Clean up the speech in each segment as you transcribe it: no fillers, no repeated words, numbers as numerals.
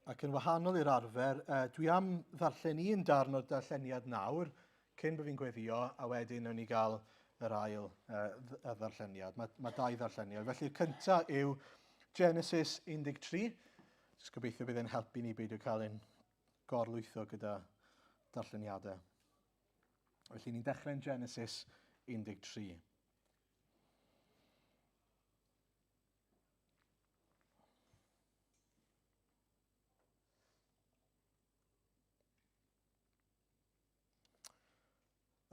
Ac yn wahanol i'r arfer, uh, dwi am ddarllen un darn o'r darlleniad nawr, cyn bod fi'n gweddio, a wedyn wnawn ni gael yr ail uh, y ddarlleniad. Mae, mae dau ddarlleniad. Felly'r cyntaf yw Genesis 13. Jyst gobeithio bydd e'n helpu ni beidio cael ein gorlwytho gyda darlleniadau. Felly ni'n dechrau yn Genesis 13.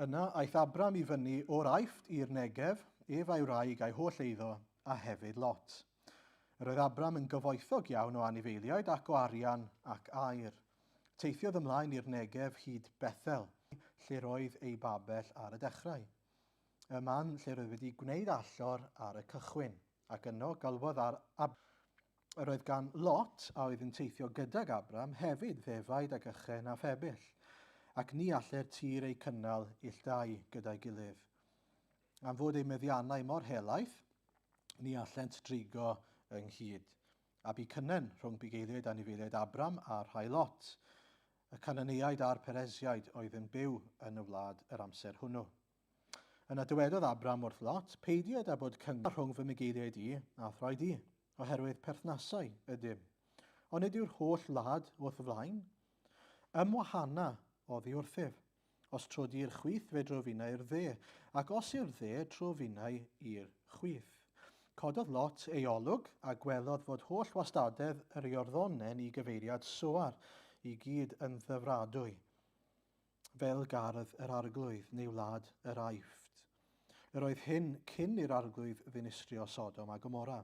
Yna aeth Abram i fyny o'r Aifft i'r Negef, ef a'i wraig a'i holl eiddo, a hefyd Lot. Yr oedd Abram yn gyfoethog iawn o anifeiliaid ac o arian ac aur. Teithiodd ymlaen i'r Negef hyd Bethel, lle roedd ei babell ar y dechrau. Y man lle roedd wedi gwneud allor ar y cychwyn, ac yno galwodd ar Ab Yr oedd gan Lot, a oedd yn teithio gydag Abram, hefyd ddefaid ac ychen a phebyll, ac ni allai'r tir eu cynnal ill dau gyda'i gilydd. Am fod eu meddiannau mor helaeth, ni allent drigo ynghyd. A bu cynnen rhwng bugeiliaid anifeiliaid Abram a rhai Lot. Y Cananeaid a'r Peresiaid oedd yn byw yn y wlad yr amser hwnnw. Yna dywedodd Abram wrth Lot, Peidied â bod cyngor rhwng fy mugeiliaid i a throed i, oherwydd perthnasau ydym. Onid yw'r holl wlad o'th flaen? Ymwahana oddi wrthyf. Os tro di i'r chwith, fe dro finnau i'r dde, ac os i'r dde, tro finnau i'r chwith. Cododd Lot ei olwg, a gwelodd fod holl wastadedd yr Iorddonen i gyfeiriad Soar i gyd yn ddyfradwy. fel gardd yr Arglwydd neu wlad yr Aifft. Yr oedd hyn cyn i'r Arglwydd ddinistrio Sodom a Gomorra.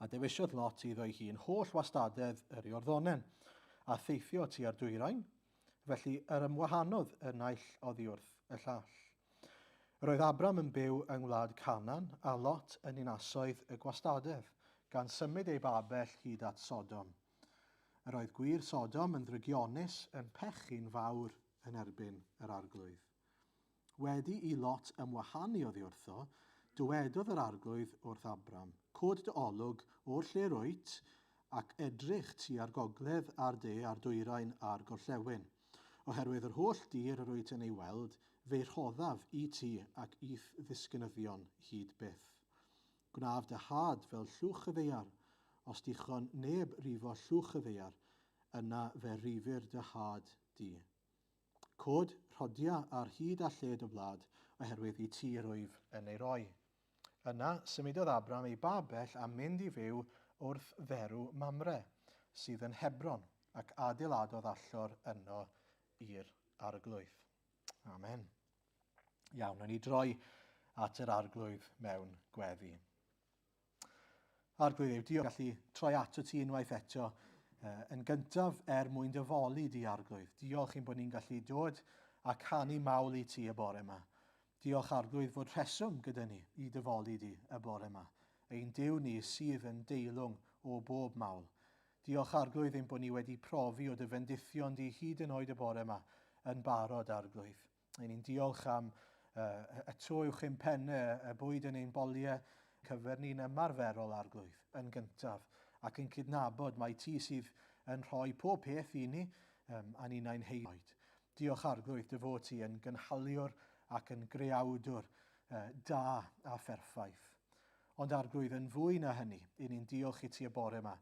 A dewisiodd Lot iddo ei hun holl wastadedd yr Iorddonen, a theithio tua'r dwyrain, felly yr ymwahanodd y naill oddi wrth y llall. Yr oedd Abram yn byw yng ngwlad Canaan, a Lot yn ninasoedd y gwastadedd, gan symud ei babell hyd at Sodom. Yr oedd gwir Sodom yn ddrygionus, yn pechu'n fawr yn erbyn yr Arglwydd. Wedi i Lot ymwahanu oddi wrtho, dywedodd yr Arglwydd wrth Abram, Cod dy olwg o'r lle rwyt, ac edrych tua'r gogledd a'r de a'r dwyrain a'r gorllewin. Oherwydd yr holl dir yr wyt yn ei weld, fe'i rhoddaf i ti ac i'th ddisgynyddion hyd byth. Gwnaf dy had fel llwch y ddaear, os dichon neb rifo llwch y ddaear, yna fe rifir dy had di. Cod, rhodia ar hyd a lled y wlad, oherwydd i ti rwyf yn ei roi. Yna symudodd Abram ei babell a mynd i fyw wrth dderw Mamre, sydd yn Hebron, ac adeiladodd allor yno i'r Arglwydd. Amen. Iawn, wnawn ni droi at yr Arglwydd mewn gweddi. Arglwydd yw, diolch gallu troi ato ti unwaith eto. Yn gyntaf, er mwyn dy foli di, Arglwydd. Diolch i'n bod ni'n gallu dod a canu mawl i ti y bore yma. Diolch, Arglwydd, fod rheswm gyda ni i dy foli di y bore yma. Ein Duw ni sydd yn deilwng o bob mawl. Diolch, Arglwydd, ein bod ni wedi profi o dy fendithion di hyd yn oed y bore yma yn barod, Arglwydd. Ein ni'n diolch am uh, y to uwch ein pennau, y bwyd yn ein boliau, cyfer ni'n ymarferol arglwydd yn gyntaf, ac yn cydnabod mai ti sydd yn rhoi pob peth i ni, um, a ni'n heioed. Diolch arglwydd dy fod ti yn gynhaliwr ac yn greawdwr uh, da a pherffaith. Ond Arglwydd, yn fwy na hynny, i ni'n diolch i ti y bore yma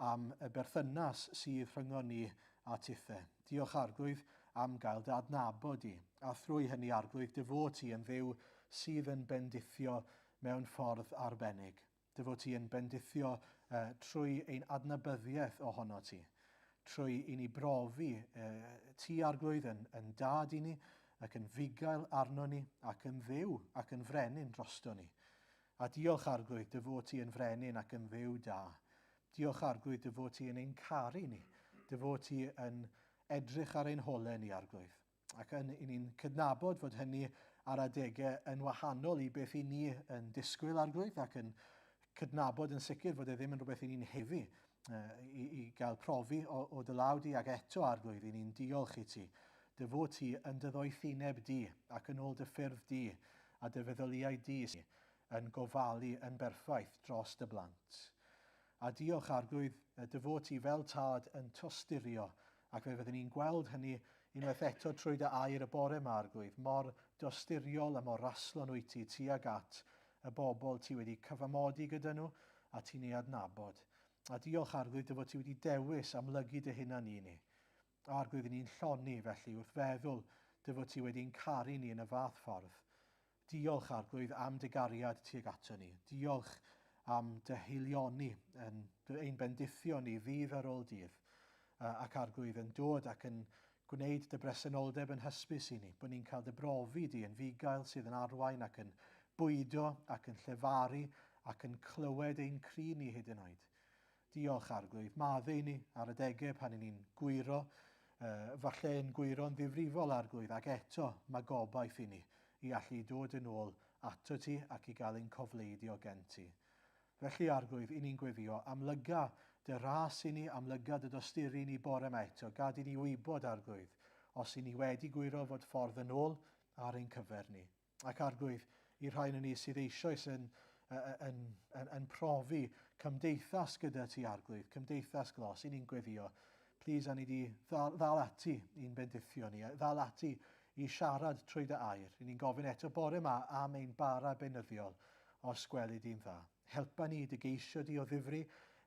am y berthynas sydd rhyngon ni a tithe. Diolch Arglwydd am gael dy adnabod di, a thrwy hynny Arglwydd dy fod ti yn Dduw sydd yn bendithio mewn ffordd arbennig. Dy fod ti yn bendithio uh, trwy ein adnabyddiaeth ohono ti, trwy i ni brofi uh, ti Arglwydd yn, yn dad i ni, ac yn fugail arno ni, ac yn Dduw ac yn frenin drosto ni. A diolch Arglwydd dy fod ti yn frenin ac yn Dduw da. Diolch Arglwydd dy fod ti yn ein caru ni, dy fod ti yn edrych ar ein holau ni Arglwydd. Ac yn, i ni'n cydnabod fod hynny ar adegau yn wahanol i beth i ni yn disgwyl Arglwydd ac yn cydnabod yn sicr fod e ddim yn rhywbeth i ni'n hefu i, i gael profi o, o dy law di ac eto Arglwydd i ni'n diolch i ti. Dy fod ti yn dy ddoethineb di ac yn ôl dy ffyrdd di a dy feddyliau di yn gofalu yn berffaith dros dy blant. A diolch, Arglwydd, dy fod ti fel tad yn tosturio, ac fe fyddwn ni'n gweld hynny unwaith eto trwy dy air y bore yma, Arglwydd, mor dosturiol a mor raslon wyt ti tuag at y bobl ti wedi cyfamodi gyda nhw a ti'n ei adnabod. A diolch, Arglwydd, dy fod ti wedi dewis amlygu dy hunan i ni. Arglwydd, i ni'n llonni, felly, wrth feddwl dy fod ti wedi'n caru ni yn y fath ffordd. Diolch, Arglwydd, am dy gariad tuag ato ni. Diolch am dy heilioni, yn ein bendithio ni ddydd ar ôl dydd. Ac Arglwydd, yn dod ac yn gwneud dy bresenoldeb yn hysbys i ni, bod ni'n cael dy brofi di yn fugail sydd yn arwain ac yn bwydo ac yn llefaru ac yn clywed ein cri ni hyd yn oed. Diolch, Arglwydd. Maddau ni ar adegau pan 'y ni'n gwyro, falle yn gwyro'n ddifrifol, Arglwydd, ac eto mae gobaith i ni i allu dod yn ôl ato ti ac i gael ein cofleidio gen ti. Felly, Arglwydd, i ni'n gweddio, amlyga dy ras i ni, amlyga dy dosturi i ni bore yma eto. Gad i ni wybod, Arglwydd, os i ni wedi gwyro fod ffordd yn ôl ar ein cyfer ni. Ac Arglwydd, i'r rhai yn ni sydd eisoes yn, yn, yn, yn profi cymdeithas gyda ti, Arglwydd, cymdeithas glos, i ni'n gweddio, plîs, a ni di ddal, ddal ati i'n bendithio ni, ddal ati i siarad trwy dy air. I ni'n gofyn eto bore yma am ein bara beunyddiol, os gweli di'n dda. Helpa ni i dy geisio di o ddifri,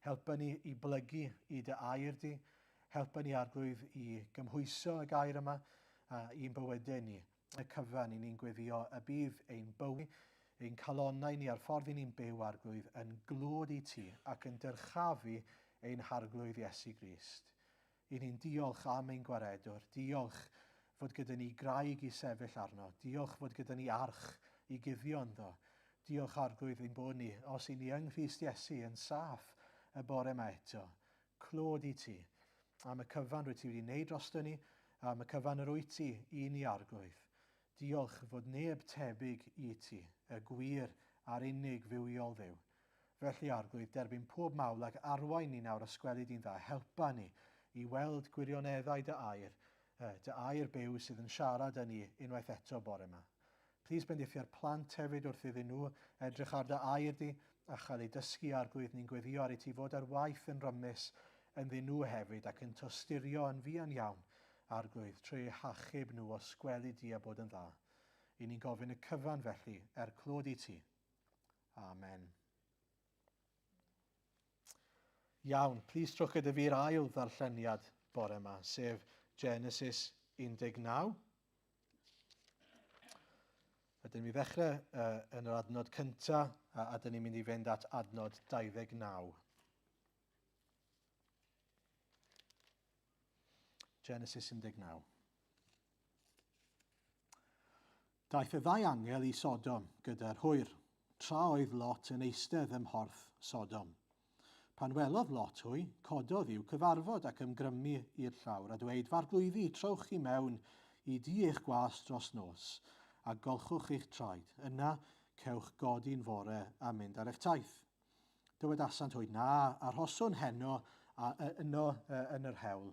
helpa ni i blygu i dy air di, helpa ni Arglwydd i gymhwyso y gair yma i'n bywydau ni. Y cyfan, i ni'n gweddio y bydd ein bywyd, ein calonnau ni a'r ffordd i ni'n byw, Arglwydd, yn glod i ti ac yn dyrchafu ein Harglwydd Iesu Grist. I ni'n diolch am ein Gwaredwr, diolch fod gyda ni graig i sefyll arno, diolch fod gyda ni arch i guddio ynddo. Diolch, Arglwydd, ein bod ni, os i ni yng Nghrist Iesu, yn saff y bore yma eto. Clod i ti am y cyfan rwyt ti wedi wneud drosto ni, am y cyfan yr wyt ti i ni, Arglwydd. Diolch fod neb tebyg i ti, y gwir a'r unig fywiol Dduw. Felly, Arglwydd, derbyn pob mawl ac arwain ni nawr os gweli di'n dda. Helpa ni i weld gwirioneddau dy air, dy air byw sydd yn siarad â ni unwaith eto bore yma. Plîs bendithia'r plant hefyd wrth iddyn nhw edrych ar dy air di a chael eu dysgu, Arglwydd, ni'n gweddïo ar i ti fod ar waith yn rymus ynddyn nhw hefyd ac yn tosturio yn fuan iawn, Arglwydd, trwy eu hachub nhw os gweli di a bod yn dda. I ni'n gofyn y cyfan felly, er clod i ti. Amen. Iawn, plîs trowch gyda fi'r ail ddarlleniad bore yma, sef Genesis 19. A dyn ni ddechrau uh, yn yr adnod cyntaf, a, a dyn ni'n mynd i fynd at adnod 29. Genesis 19. Daeth y ddau angel i Sodom gyda'r hwyr, tra oedd Lot yn eistedd ym mhorth Sodom. Pan welodd Lot hwy, cododd i'w cyfarfod ac ymgrymu i'r llawr, a dweud, F'arglwyddi, trowch i mewn i dŷ eich gwas dros nos, a golchwch eich traed. Yna cewch godi'n fore a mynd ar eich taith. Dywedasant hwy, Na, arhoswn heno a, yno yn yr hewl.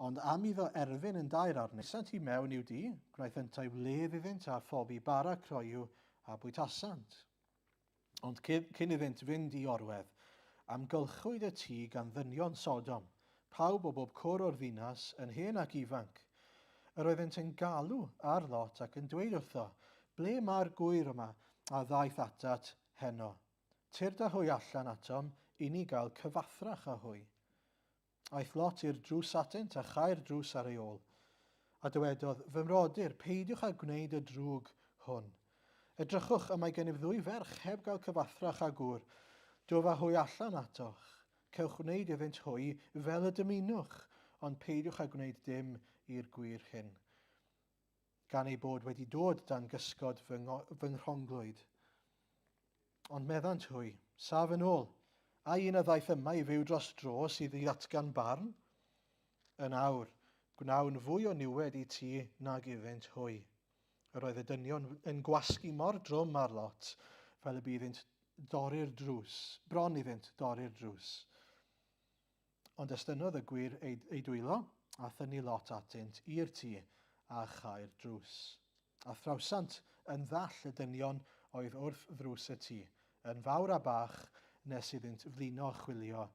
Ond am iddo erfyn yn daer arnynt, aethant i mewn i'w dŷ, gwnaeth yntau wledd iddynt a phobi bara croyw a bwytasant. Ond cyn iddynt fynd i orwedd, amgylchwyd y tŷ gan ddynion Sodom, pawb o bob cwr o'r ddinas, yn hen ac ifanc. Yr oeddent yn galw ar Lot ac yn dweud wrtho, Ble mae'r gŵyr yma a ddaeth atat heno? Tyrd â hwy allan atom, inni gael cyfathrach â hwy. Aeth Lot i'r drws atynt a chau'r drws ar ei ôl. A dywedodd, Fy mrodyr, peidiwch â gwneud y drwg hwn. Edrychwch, y mae gennyf ddwy ferch heb gael cyfathrach â gŵr. Dof â hwy allan atoch. Cewch wneud iddynt hwy fel y dymunwch, ond peidiwch â gwneud dim i'r gwŷr hyn. Gan eu bod wedi dod dan gysgod fy, fy nghronglwyd. Ond meddant hwy, Saf yn ôl, ai un a ddaeth yma i fyw dros dro sydd i ddatgan barn? Yn awr, gwnawn fwy o niwed i ti nag iddynt hwy. Yr oedd y dynion yn gwasgu mor drwm ar Lot fel y bu iddynt dorri'r drws, bron iddynt dorri'r drws. Ond estynnodd y gwŷr eu, eu dwylo, a thynnu Lot atynt i'r tŷ, a chau'r drws. A thrawsant yn ddall y dynion oedd wrth ddrws y tŷ, yn fawr a bach, nes iddynt flino chwilio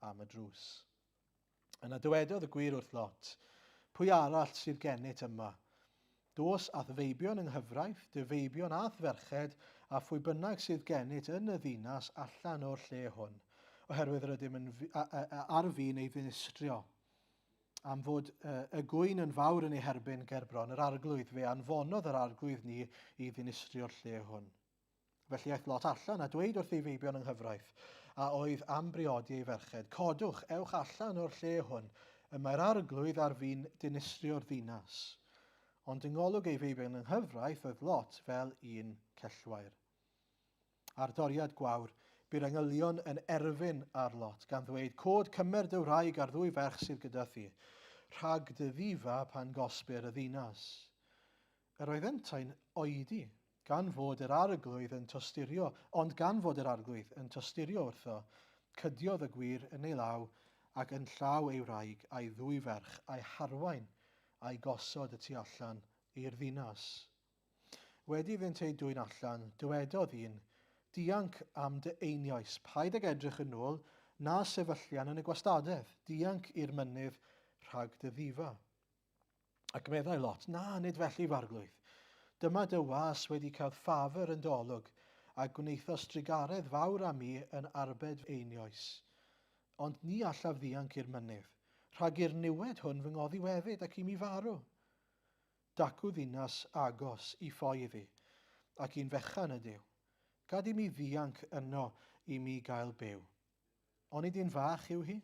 am y drws. Yna dywedodd y gwir wrth Lot, Pwy arall sydd gennyt yma? Dos a'th feibion yng nghyfraith, dy feibion a'th ferched, a phwy bynnag sydd gennyt yn y ddinas allan o'r lle hwn, oherwydd yr ydym yn ar fin ei ddinistrio. Am fod y gŵyn yn fawr yn ei herbyn gerbron yr arglwydd, fe anfonodd yr arglwydd ni i ddinistrio'r lle hwn. Felly aeth Lot allan a dweud wrth ei feibion yng nghyfraith, a oedd am briodi ei ferched, Codwch, ewch allan o'r lle hwn, y mae'r arglwydd ar fin dinistrio'r ddinas. Ond yng ngolwg ei feibion yng nghyfraith oedd Lot fel un cellwair. Ar doriad gwawr, bu'r angylion yn erfyn ar Lot, gan ddweud, Cod, cymer dy wraig a'r ddwy ferch sydd gyda thi, rhag dy ddifa pan gosbir y ddinas. Yr oedd yntau'n oedi, gan fod yr Arglwydd yn tosturio, ond gan fod yr Arglwydd yn tosturio wrtho, cydiodd y gwir yn ei law ac yn llaw ei wraig a'i ddwy ferch, a'i harwain a'i gosod y tu allan i'r ddinas. Wedi iddynt eu dwyn allan, dywedodd un, Dianc am dy einioes, paid ag edrych yn ôl, na sefyllian yn y gwastadedd, dianc i'r mynydd rhag dy ddifa. Ac meddai Lot, Na, nid felly, f'arglwydd. Dyma dy was wedi cael ffafr yn dy olwg, a gwnaethost drugaredd fawr â mi yn arbed einioes. Ond ni allaf ddianc i'r mynydd, rhag i'r niwed hwn fy ngoddiweddyd ac i mi farw. Dacw ddinas agos i ffoi iddi, ac un fechan ydyw. Gad i mi ddianc yno i mi gael byw. Onid un fach yw hi?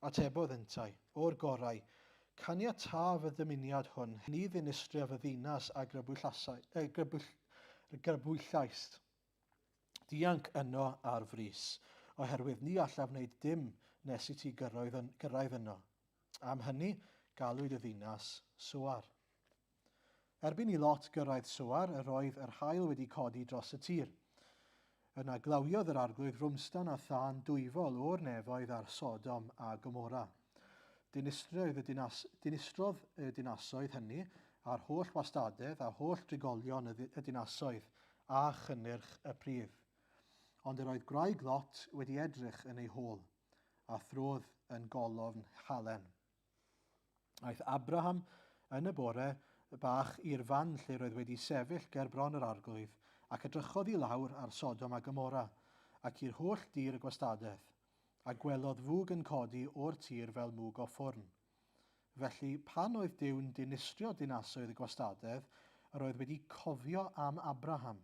Atebodd yntau, O'r gorau, caniatâ fy ddymuniad hwn, ni ddinistriaf y ddinas a grybwyllaist. Dianc yno ar frys, oherwydd ni allaf wneud dim nes i ti gyrraedd yno. Am hynny, galwyd y ddinas Soar. Erbyn i Lot gyrraedd Soar, yr oedd yr haul wedi codi dros y tir. Yna glawiodd yr arglwydd frwmstan a thân dwyfol o'r nefoedd ar Sodom a Gomorra. Dinistriodd y dinas, dinistrodd y dinasoedd hynny a'r holl wastadedd a holl drigolion y, y dinasoedd a chynnyrch y pridd. Ond yr oedd gwraig Lot wedi edrych yn ei hôl, a throdd yn golofn halen. Aeth Abraham yn y bore bach i'r fan lle roedd wedi sefyll ger bron yr arglwydd, ac edrychodd i lawr ar Sodom a Gomorra, ac i'r holl dir y gwastadedd, a gwelodd fwg yn codi o'r tir fel mwg o ffwrn. Felly, pan oedd Duw'n dinistrio dinasoedd y gwastadedd, yr oedd wedi cofio am Abraham,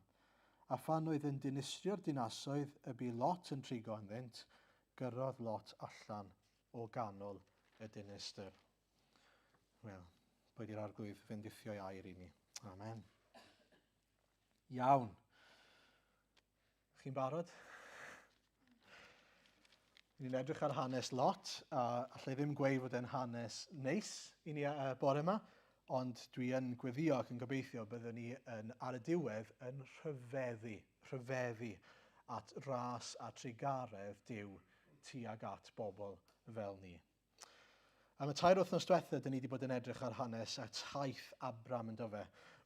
a phan oedd yn dinistrio'r dinasoedd y bu Lot yn trigo ynddynt, gyrrodd Lot allan o ganol y dinistr. Wel, boed i'r arglwydd fendithio'i air i ni. Amen. Iawn. Chi'n barod? Ni'n edrych ar hanes lot, a allai ddim gweud fod e'n hanes neis i ni bore yma, ond dwi yn gweddio ac yn gobeithio byddwn ni yn, ar y diwedd yn rhyfeddu, rhyfeddu at ras a trugaredd Duw tuag at bobl fel ni. Am y tair wythnos diwetha, dyn ni wedi bod yn edrych ar hanes a taith Abram yn dyfe.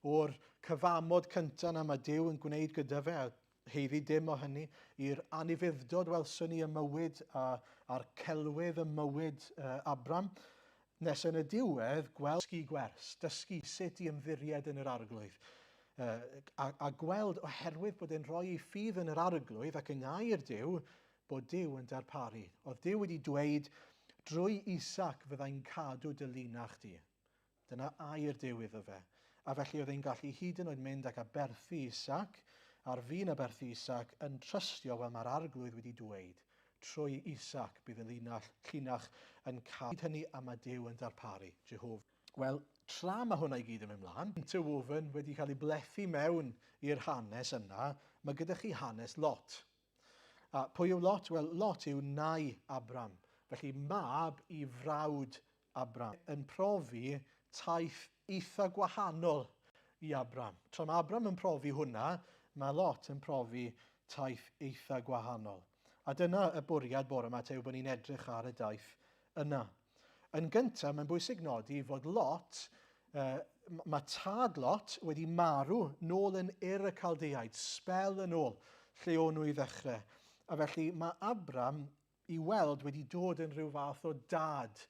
O'r cyfamod cyntaf na mae Duw yn gwneud gyda fe, a heiddi dim o hynny, i'r anufudd-dod welson ni ym mywyd a, a'r celwydd ym mywyd uh, Abram, nes yn y diwedd gweld dysgu gwers, dysgu sut i ymddiried yn yr arglwydd. Uh, a, a gweld oherwydd bod e'n rhoi ei ffydd yn yr arglwydd ac yng ngair Duw, bod Duw yn darparu. Oedd Duw wedi dweud, drwy Isaac fyddai'n cadw dy linach di. Dyna air Duw iddo fe. A felly oedd e'n gallu hyd yn oed mynd ac aberthu Isaac, ar fin aberthu Isaac, yn trystio, wel mae'r arglwydd wedi dweud, trwy Isaac bydd y linach, llinach yn cael hynny a mae Duw yn darparu, Jehofa. Wel, tra mae hwnna i gyd yn mynd mlaen, interwoven wedi cael ei blethu mewn i'r hanes yna, mae gyda chi hanes Lot. A pwy yw Lot? Wel, Lot yw nai Abram. Felly mab i frawd Abram. Yn profi taith eitha gwahanol i Abram. Tra mae Abram yn profi hwnna, mae Lot yn profi taith eitha gwahanol. A dyna y bwriad bore yma, te yw bod ni'n edrych ar y daith yna. Yn gyntaf, mae'n bwysig nodi fod Lot, uh, mae tad Lot wedi marw nôl yn Ur y Caldeaid, sbel yn ôl, lle o'n nhw i ddechrau. A felly mae Abram i weld wedi dod yn rhyw fath o dad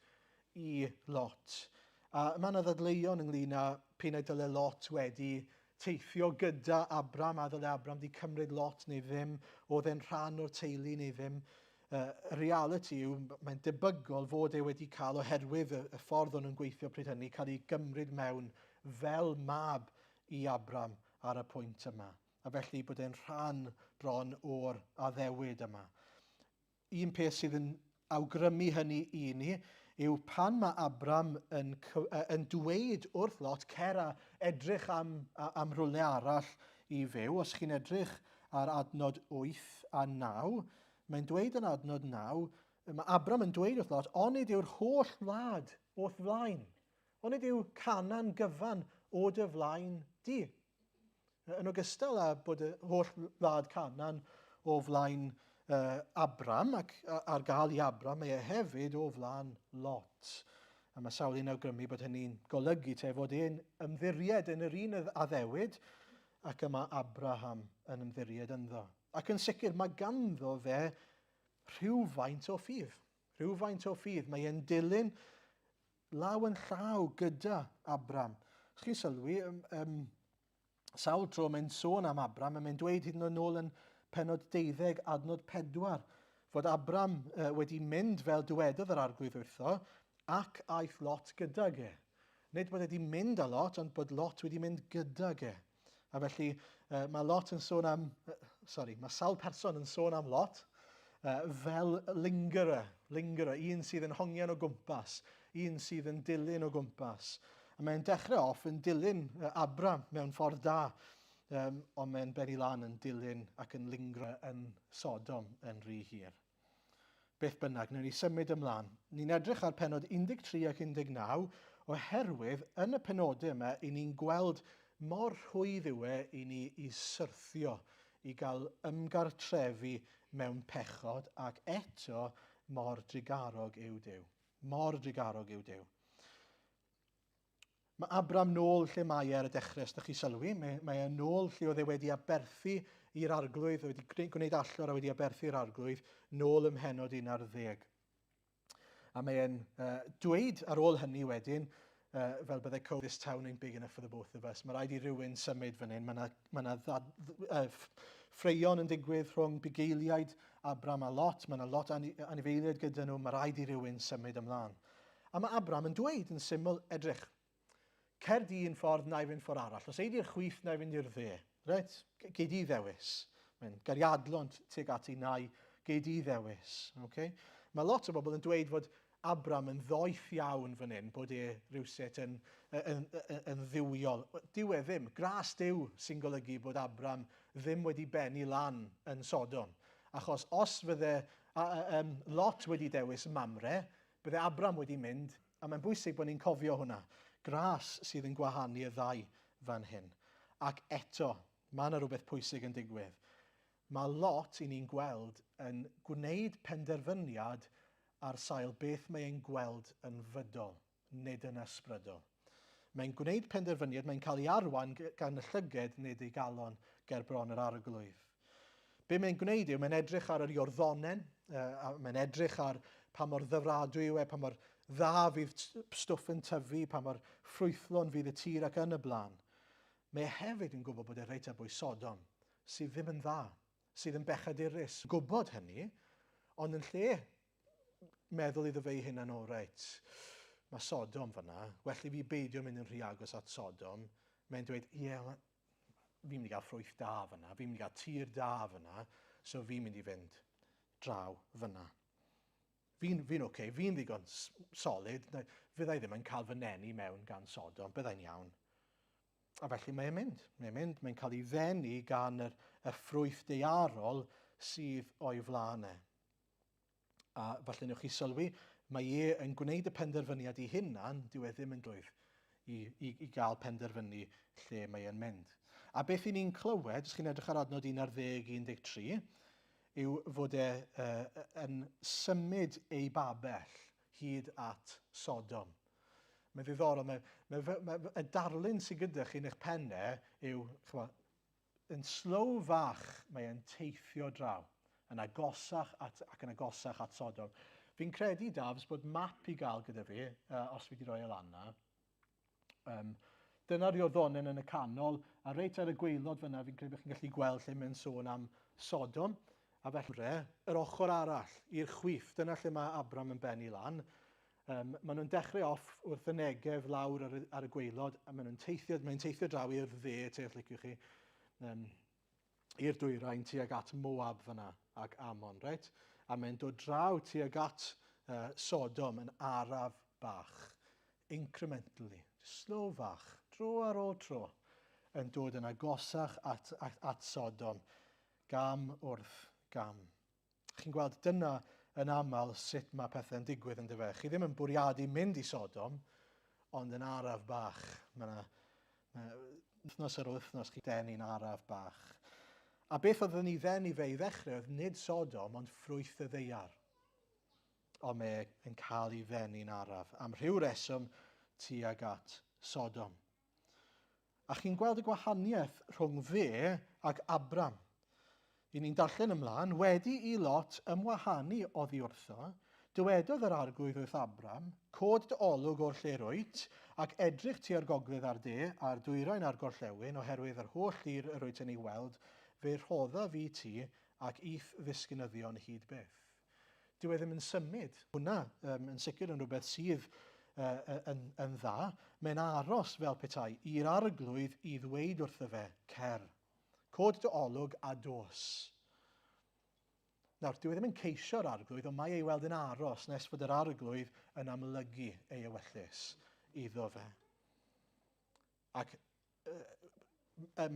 i Lot. A mae yna ddadleuon ynglyn â p'un ai dyle Lot wedi teithio gyda Abram, a ddyle Abram wedi cymryd Lot neu ddim, oedd e'n rhan o'r teulu neu ddim. Y reality yw, mae'n debygol fod e wedi cael, oherwydd y, y ffordd o'n nhw'n gweithio pryd hynny, cael ei gymryd mewn fel mab i Abram ar y pwynt yma. A felly bod e'n rhan bron o'r addewid yma. Un peth sydd yn awgrymu hynny i ni yw pan mae Abram yn, yn dweud wrth Lot, cer a edrych am, am rhywle arall i fyw. Os chi'n edrych ar adnod 8 a 9, Mae'n dweud yn adnod 9, mae Abram yn dweud wrth Lot, onid yw'r holl wlad o'th flaen? Onid yw Canaan gyfan o dy flaen di? Yn ogystal â bod y holl wlad Canaan o flaen uh, Abram ac ar gael i Abram, mae e hefyd o flaen Lot. A mae sawl un awgrymu bod hynny'n golygu te fod e'n ymddiried yn yr un addewid ac y mae Abraham yn ymddiried ynddo. Ac yn sicr, mae ganddo fe rhywfaint o ffydd. Rhywfaint o ffydd. Mae e'n dilyn law yn llaw gyda Abram. Os chi'n sylwi, um, um, sawl tro mae'n sôn am Abram, a mae'n dweud hyd yn oed nôl yn penod 12, adnod 4, fod Abram uh, wedi mynd fel dywedodd yr arglwydd wrtho, ac aeth Lot gydag e. Nid bod e wedi mynd â Lot, ond bod Lot wedi mynd gydag e. A felly uh, mae Lot yn sôn am, uh, sorry, mae sawl person yn sôn am Lot uh, fel lingerer, lingerer, un sydd yn hongian o gwmpas, un sydd yn dilyn o gwmpas. A mae'n dechrau off yn dilyn Abram mewn ffordd da, um, ond mae'n benni lan yn dilyn ac yn lingro yn Sodom yn rhy hir. Beth bynnag, wnawn ni symud ymlaen. Ni'n edrych ar penod 13 ac 19 oherwydd yn y penodau yma i ni'n gweld mor rhwydd yw e i ni i syrthio, i gael ymgartrefu mewn pechod ac eto mor drugarog yw Duw. Mor drugarog yw Duw. Mae Abram nôl lle mae e ar y dechrau, os ydych chi sylwi. Mae, mae e nôl lle oedd e wedi aberthu i'r arglwydd, wedi gwneud allor a wedi aberthu i'r arglwydd, nôl ym mhenod 11. A mae e'n uh, dweud ar ôl hynny wedyn, uh, fel byddai Cole, this town ain't big enough for the both of us. Mae rhaid i rywun symud fan hyn. Mae yna ma na uh, ffreion yn digwydd rhwng bugeiliaid Abram a Lot. Mae yna lot anifeiliaid gyda nhw. Mae rhaid i rywun symud ymlaen. A mae Abram yn dweud yn syml, edrych, cer di un ffordd, na i fynd ffordd arall. Os ei di'r chwith, na i fynd i'r dde. Reit? Gei di ddewis. Mae'n gariadlon tuag at ei nai, gei di ddewis. Okay? Mae lot o bobl yn dweud fod Abram yn ddoeth iawn fan hyn, bod e rhywsut yn, yn, yn, yn ddiwiol. Dyw e ddim. Gras Duw sy'n golygu bod Abram ddim wedi bennu lan yn Sodom. Achos os fydde a, um, Lot wedi dewis Mamre, Bydde Abram wedi mynd, a mae'n bwysig bod ni'n cofio hwnna. Gras sydd yn gwahanu y ddau fan hyn. Ac eto, mae yna rhywbeth pwysig yn digwydd. Mae Lot i ni'n gweld yn gwneud penderfyniad ar sail beth mae e'n gweld yn fydol, nid yn ysbrydol. Mae'n gwneud penderfyniad, mae'n cael ei arwain gan y llyged, nid ei galon, ger bron yr arglwydd. Be mae'n gwneud yw, mae'n edrych ar yr Iorddonen, uh, mae'n edrych ar pa mor ddyfradwy yw e, pa mor dda fydd stwff yn tyfu, pa mor ffrwythlon fydd y tir ac yn y blaen. Mae e hefyd yn gwybod bod e reit ar bwys Sodom, sydd ddim yn dda, sydd yn bechadurus. Gwybod hynny, ond yn lle meddwl iddo fe ei hunan, o reit, mae Sodom fyna, well i fi beidio mynd yn rhy agos at Sodom. Mae'n dweud, ie, yeah, fi'n mynd i gael ffrwyth da fyna, fi'n mynd i gael tir da fyna, so fi'n mynd i fynd draw fyna. Fi'n fi oce, okay, fi'n ddigon solid, fyddai ddim yn cael fy nenu mewn gan Sodom, byddai'n iawn. A felly mae'n mynd, mae'n mynd, mae'n cael ei ddenu gan yr, y ffrwyth deiarol sydd o'i flaen e. A falle newch chi sylwi, mae e yn gwneud y penderfyniad ei hunan, dyw e ddim yn dwydd i, i, i gael penderfynu lle mae e'n mynd. A beth i ni'n clywed, os chi'n edrych ar adnod 11, 13, yw fod e uh, yn symud ei babell hyd at Sodom. Mae'n ddiddorol, mae, mae, mae, y darlun sydd gyda chi yn eich pennau yw, chymod, Yn slow fach mae e'n teithio draw. Yn agosach at, ac yn agosach at Sodom. Fi'n credu, Dafs, bod map i gael gyda fi, os fi wedi rhoi e lan na. Dyna'r Iorddonen yn y canol, a reit ar y gwaelod fyna, fi'n credu bod chi'n gallu gweld lle mae'n sôn am Sodom. A felly, yr ochr arall, i'r chwith, dyna lle mae Abram yn bennu lan. Maen nhw'n dechrau off wrth y Negev lawr ar y gwaelod, a maen nhw'n teithio, mae'n teithio draw i'r dde, te os liciwch chi, i'r dwyrain tuag at Moab fyna ac Ammon, reit? A mae'n dod draw tuag at Sodom yn araf bach, incrementally, slow fach, dro ar ôl tro, yn dod yn agosach at Sodom, gam wrth gam. Chi'n gweld, dyna yn aml sut mae pethau'n digwydd yn dyfe. Chi ddim yn bwriadu mynd i Sodom, ond yn araf bach. Mae yna, wythnos ar ôl wythnos, chi'n denu'n araf bach. A beth oedd yn ei ddenu fe i ddechrau oedd nid Sodom, ond ffrwyth y ddeiar. Ond mae yn cael ei ddenu'n araf, am rhyw reswm tuag at Sodom. A chi'n gweld y gwahaniaeth rhwng fe ac Abram. I ni'n darllen ymlaen, wedi i Lot ymwahanu oddi wrtho, dywedodd yr arglwydd wrth Abram, Cod dy olwg o'r lle rwyt, ac edrych tua'r gogledd a'r de, a'r dwyrain a'r gorllewin, oherwydd yr holl dir yr wyt yn ei weld, fe rhoddaf i ti ac i'th ddisgynyddion hyd byth. Dyw e ddim yn symud. Hwnna yn sicr yn rhywbeth sydd yn dda. Mae'n aros fel petai i'r arglwydd i ddweud wrtho fe, cer. Cod dy olwg a dos. Nawr, dyw e ddim yn ceisio'r arglwydd, ond mae ei weld yn aros nes fod yr arglwydd yn amlygu ei ewyllys iddo fe. Ac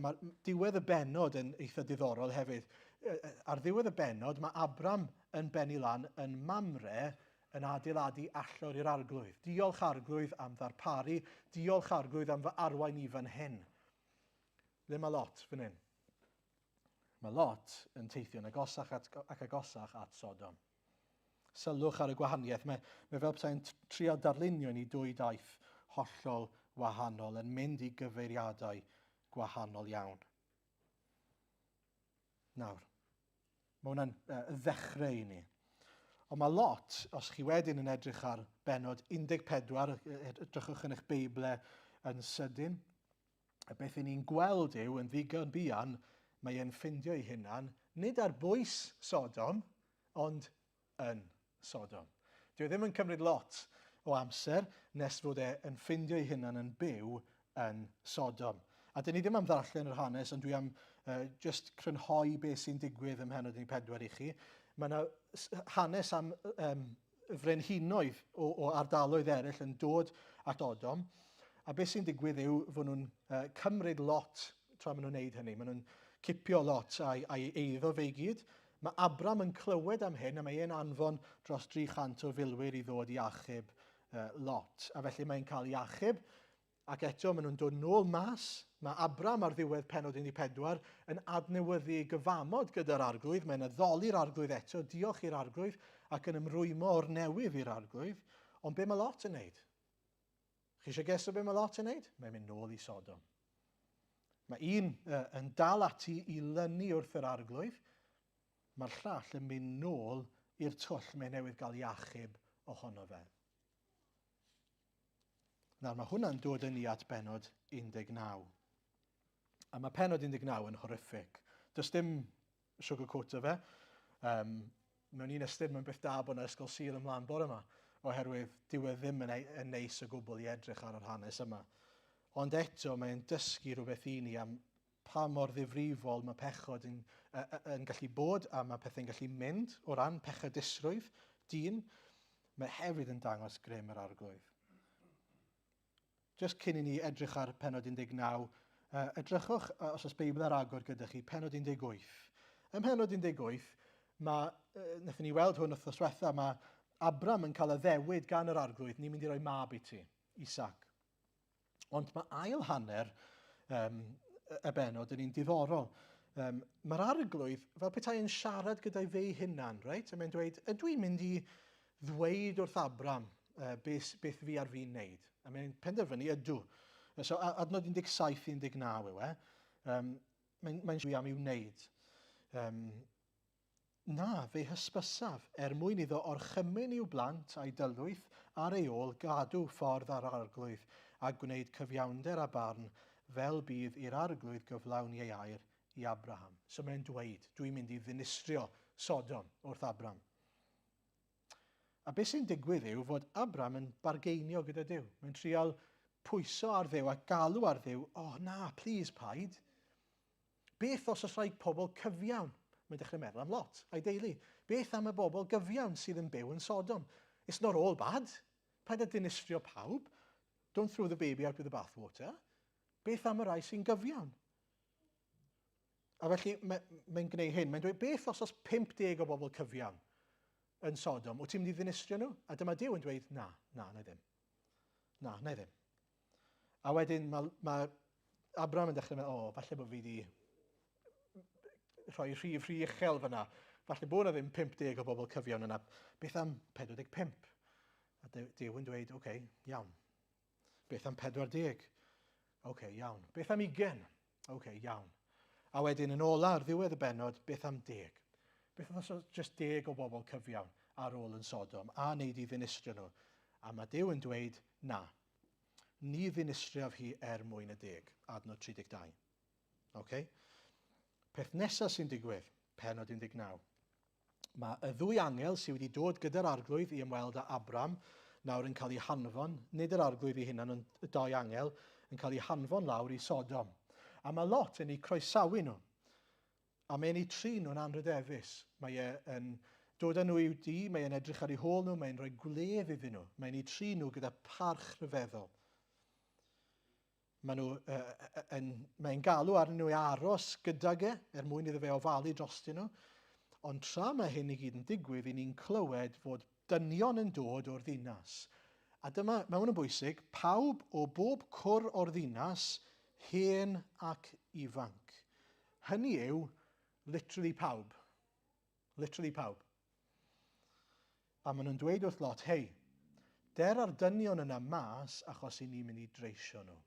mae diwedd y bennod yn eitha diddorol hefyd. Ar ddiwedd y bennod, mae Abram yn bennu lan yn Mamre yn adeiladu allor i'r arglwydd. Diolch arglwydd am ddarparu, diolch arglwydd am fy arwain i fan hyn. Le mae Lot fan hyn? Mae Lot yn teithio'n agosach at, ac agosach at Sodom. Sylwch ar y gwahaniaeth. Mae fel petai'n trio darlunio ni dwy daith hollol wahanol yn mynd i gyfeiriadau gwahanol iawn. Nawr, mae hwnna'n ddechrau i ni. Ond mae lot, os chi wedyn yn edrych ar benod 14, edrychwch yn eich Beible yn sydyn, a beth i ni'n gweld yw, yn ddigon buan, mae e'n ffindio ei hunan, nid ar bwys Sodom, ond yn Sodom. Dyw e ddim yn cymryd lot o amser nes fod e yn ffindio ei hunan yn byw yn Sodom. A dyn ni ddim am ddarllen yr hanes, ond dwi am just crynhoi beth sy'n digwydd ym mhennod 14 i chi. Mae yna hanes am frenhinoedd o ardaloedd eraill yn dod at Sodom, a beth sy'n digwydd yw fod nhw'n cymryd lot tra maen nhw'n neud hynny. Maen nhw'n cipio lot a'i eiddo fe i gyd. Mae Abram yn clywed am hyn a mae e'n anfon dros 300 o filwyr i ddod i achub Lot. A felly mae'n cael ei achub, ac eto maen nhw'n dod nôl mas. Mae Abram ar ddiwedd pennod 14 yn adnewyddu ei gyfamod gyda'r arglwydd. Mae'n addoli'r arglwydd eto, diolch i'r arglwydd, ac yn ymrwymo o'r newydd i'r arglwydd. Ond be mae Lot yn neud? Chi eisiau geso be mae Lot yn neud? Mae'n mynd nôl i Sodom. Mae un yn dal ati i lynu wrth yr arglwydd, mae'r llall yn mynd nôl i'r twll mae newydd gael ei achub ohono fe. Nawr mae hwnna'n dod yn ni at benod 19. A mae penod 19 yn horrific. Does dim sugarcoato fe. Mewn un ystyr, mae'n beth da bod yna ysgol Sul ymlaen bore yma, oherwydd dyw e ddim yn neis o gwbl i edrych ar yr hanes yma. Ond eto, mae'n dysgu rhywbeth i ni am pa mor ddifrifol mae pechod yn gallu bod a mae pethau'n gallu mynd o ran pechadusrwydd dyn. Mae hefyd yn dangos grym yr arglwydd. Jyst cyn i ni edrych ar pennod 19, edrychwch, os oes Beibl ar agor gyda chi, pennod 18. Ym mhennod 18, mae, wnaethon ni weld hwn wythnos diwetha, mae Abram yn cael addewid gan yr arglwydd, ni'n mynd i roi mab i ti, Isaac. Ond mae ail hanner y bennod yn un diddorol. Mae'r arglwydd fel petai yn siarad gyda'i fe ei hunan, reit? A mae'n dweud, ydw i'n mynd i ddweud wrth Abram beth, beth fi ar fi'n wneud? A mae'n penderfynu, ydw. So adnod 17-19 yw e. Mae'n dwi am i'w wneud. Na, fe hysbysaf, er mwyn iddo orchymyn i'w blant a'i dylwyth ar ei ôl gadw ffordd â'r Arglwydd, a gwneud cyfiawnder a barn, fel bydd i'r Arglwydd gyflawni ei air i Abraham. So mae'n dweud, dwi'n mynd i ddinistrio Sodom wrth Abram. A beth sy'n digwydd yw fod Abram yn bargeinio gyda Duw. Mae'n trial pwyso ar Dduw a galw ar Dduw, oh na, please paid. Beth os oes rhai pobl cyfiawn? Mae'n dechrau meddwl am Lot a'i deulu. Beth am y bobl gyfiawn sydd yn byw yn Sodom? It's not all bad. Paid â dinistrio pawb. Don't throw the baby out with the bathwater. Beth am y rhai sy'n gyfiawn? A felly mae'n mae gwneud hyn. Mae'n dweud, beth os oes 50 o bobl cyfiawn yn Sodom? Wyt ti'n mynd i ddinistrio nhw? A dyma Duw yn dweud, na, na, na ddim. Na, na ddim. A wedyn mae, mae Abraham yn dechrau meddwl, o, oh, falle bod fi wedi rhoi rhif rhy uchel fyna. Falle bod yna ddim 50 o bobl cyfiawn yna. Beth am 45? A Duw yn dweud, oce, okay, iawn. Beth am 40? Oce, okay, iawn. Beth am 20? Oce, okay, iawn. A wedyn yn ola ar ddiwedd y bennod, beth am 10? Beth os oes just 10 o bobl cyfiawn ar ôl yn Sodom a wneud i ddinistrio nhw? A mae Duw yn dweud, na, Ni ddinistriaf hi er mwyn y deg. Adnod 32. Okay? Peth nesaf sy'n digwydd, penod 19. Mae y ddwy angel sydd wedi dod gyda'r arglwydd i ymweld â Abram nawr yn cael eu hanfon, nid yr arglwydd ei hunan, ond y dau angel, yn cael eu hanfon lawr i Sodom. A mae Lot yn eu croesawu nhw. A mae'n eu trin nhw'n anrhydeddus. Mae e yn dod â nhw i'w dŷ, mae e'n edrych ar eu hôl nhw, mae'n rhoi gwledd iddyn nhw. Mae'n eu trin nhw gyda parch rhyfeddol. Mae nhw, uh, yn, mae'n galw arnyn nhw i aros gydag e, er mwyn iddo fe ofalu drostyn nhw. Ond tra mae hyn i gyd yn digwydd, i ni'n clywed fod dynion yn dod o'r ddinas. A dyma, mae hwn yn bwysig, pawb o bob cwr o'r ddinas, hen ac ifanc. Hynny yw, literally pawb. Literally pawb. A maen nhw'n dweud wrth Lot, hei, der ar dynion yna mas achos i ni'n mynd i dreisio nhw.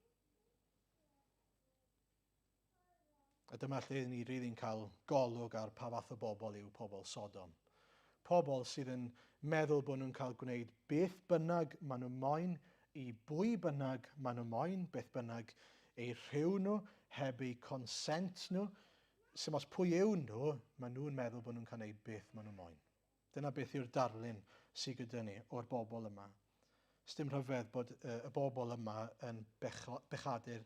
A dyma lle ni rili'n cael golwg ar pa fath o bobl yw pobl Sodom. Pobl sydd yn meddwl bod nhw'n cael gwneud beth bynnag maen nhw moyn i bwy bynnag maen nhw moyn, beth bynnag eu rhyw nhw, heb eu consent nhw. Sim os pwy yw nhw, maen nhw'n meddwl bod nhw'n cael gwneud beth maen nhw moyn. Dyna beth yw'r darlun sydd gyda ni o'r bobl yma. Sdim rhyfedd bod y bobl yma yn bechadur,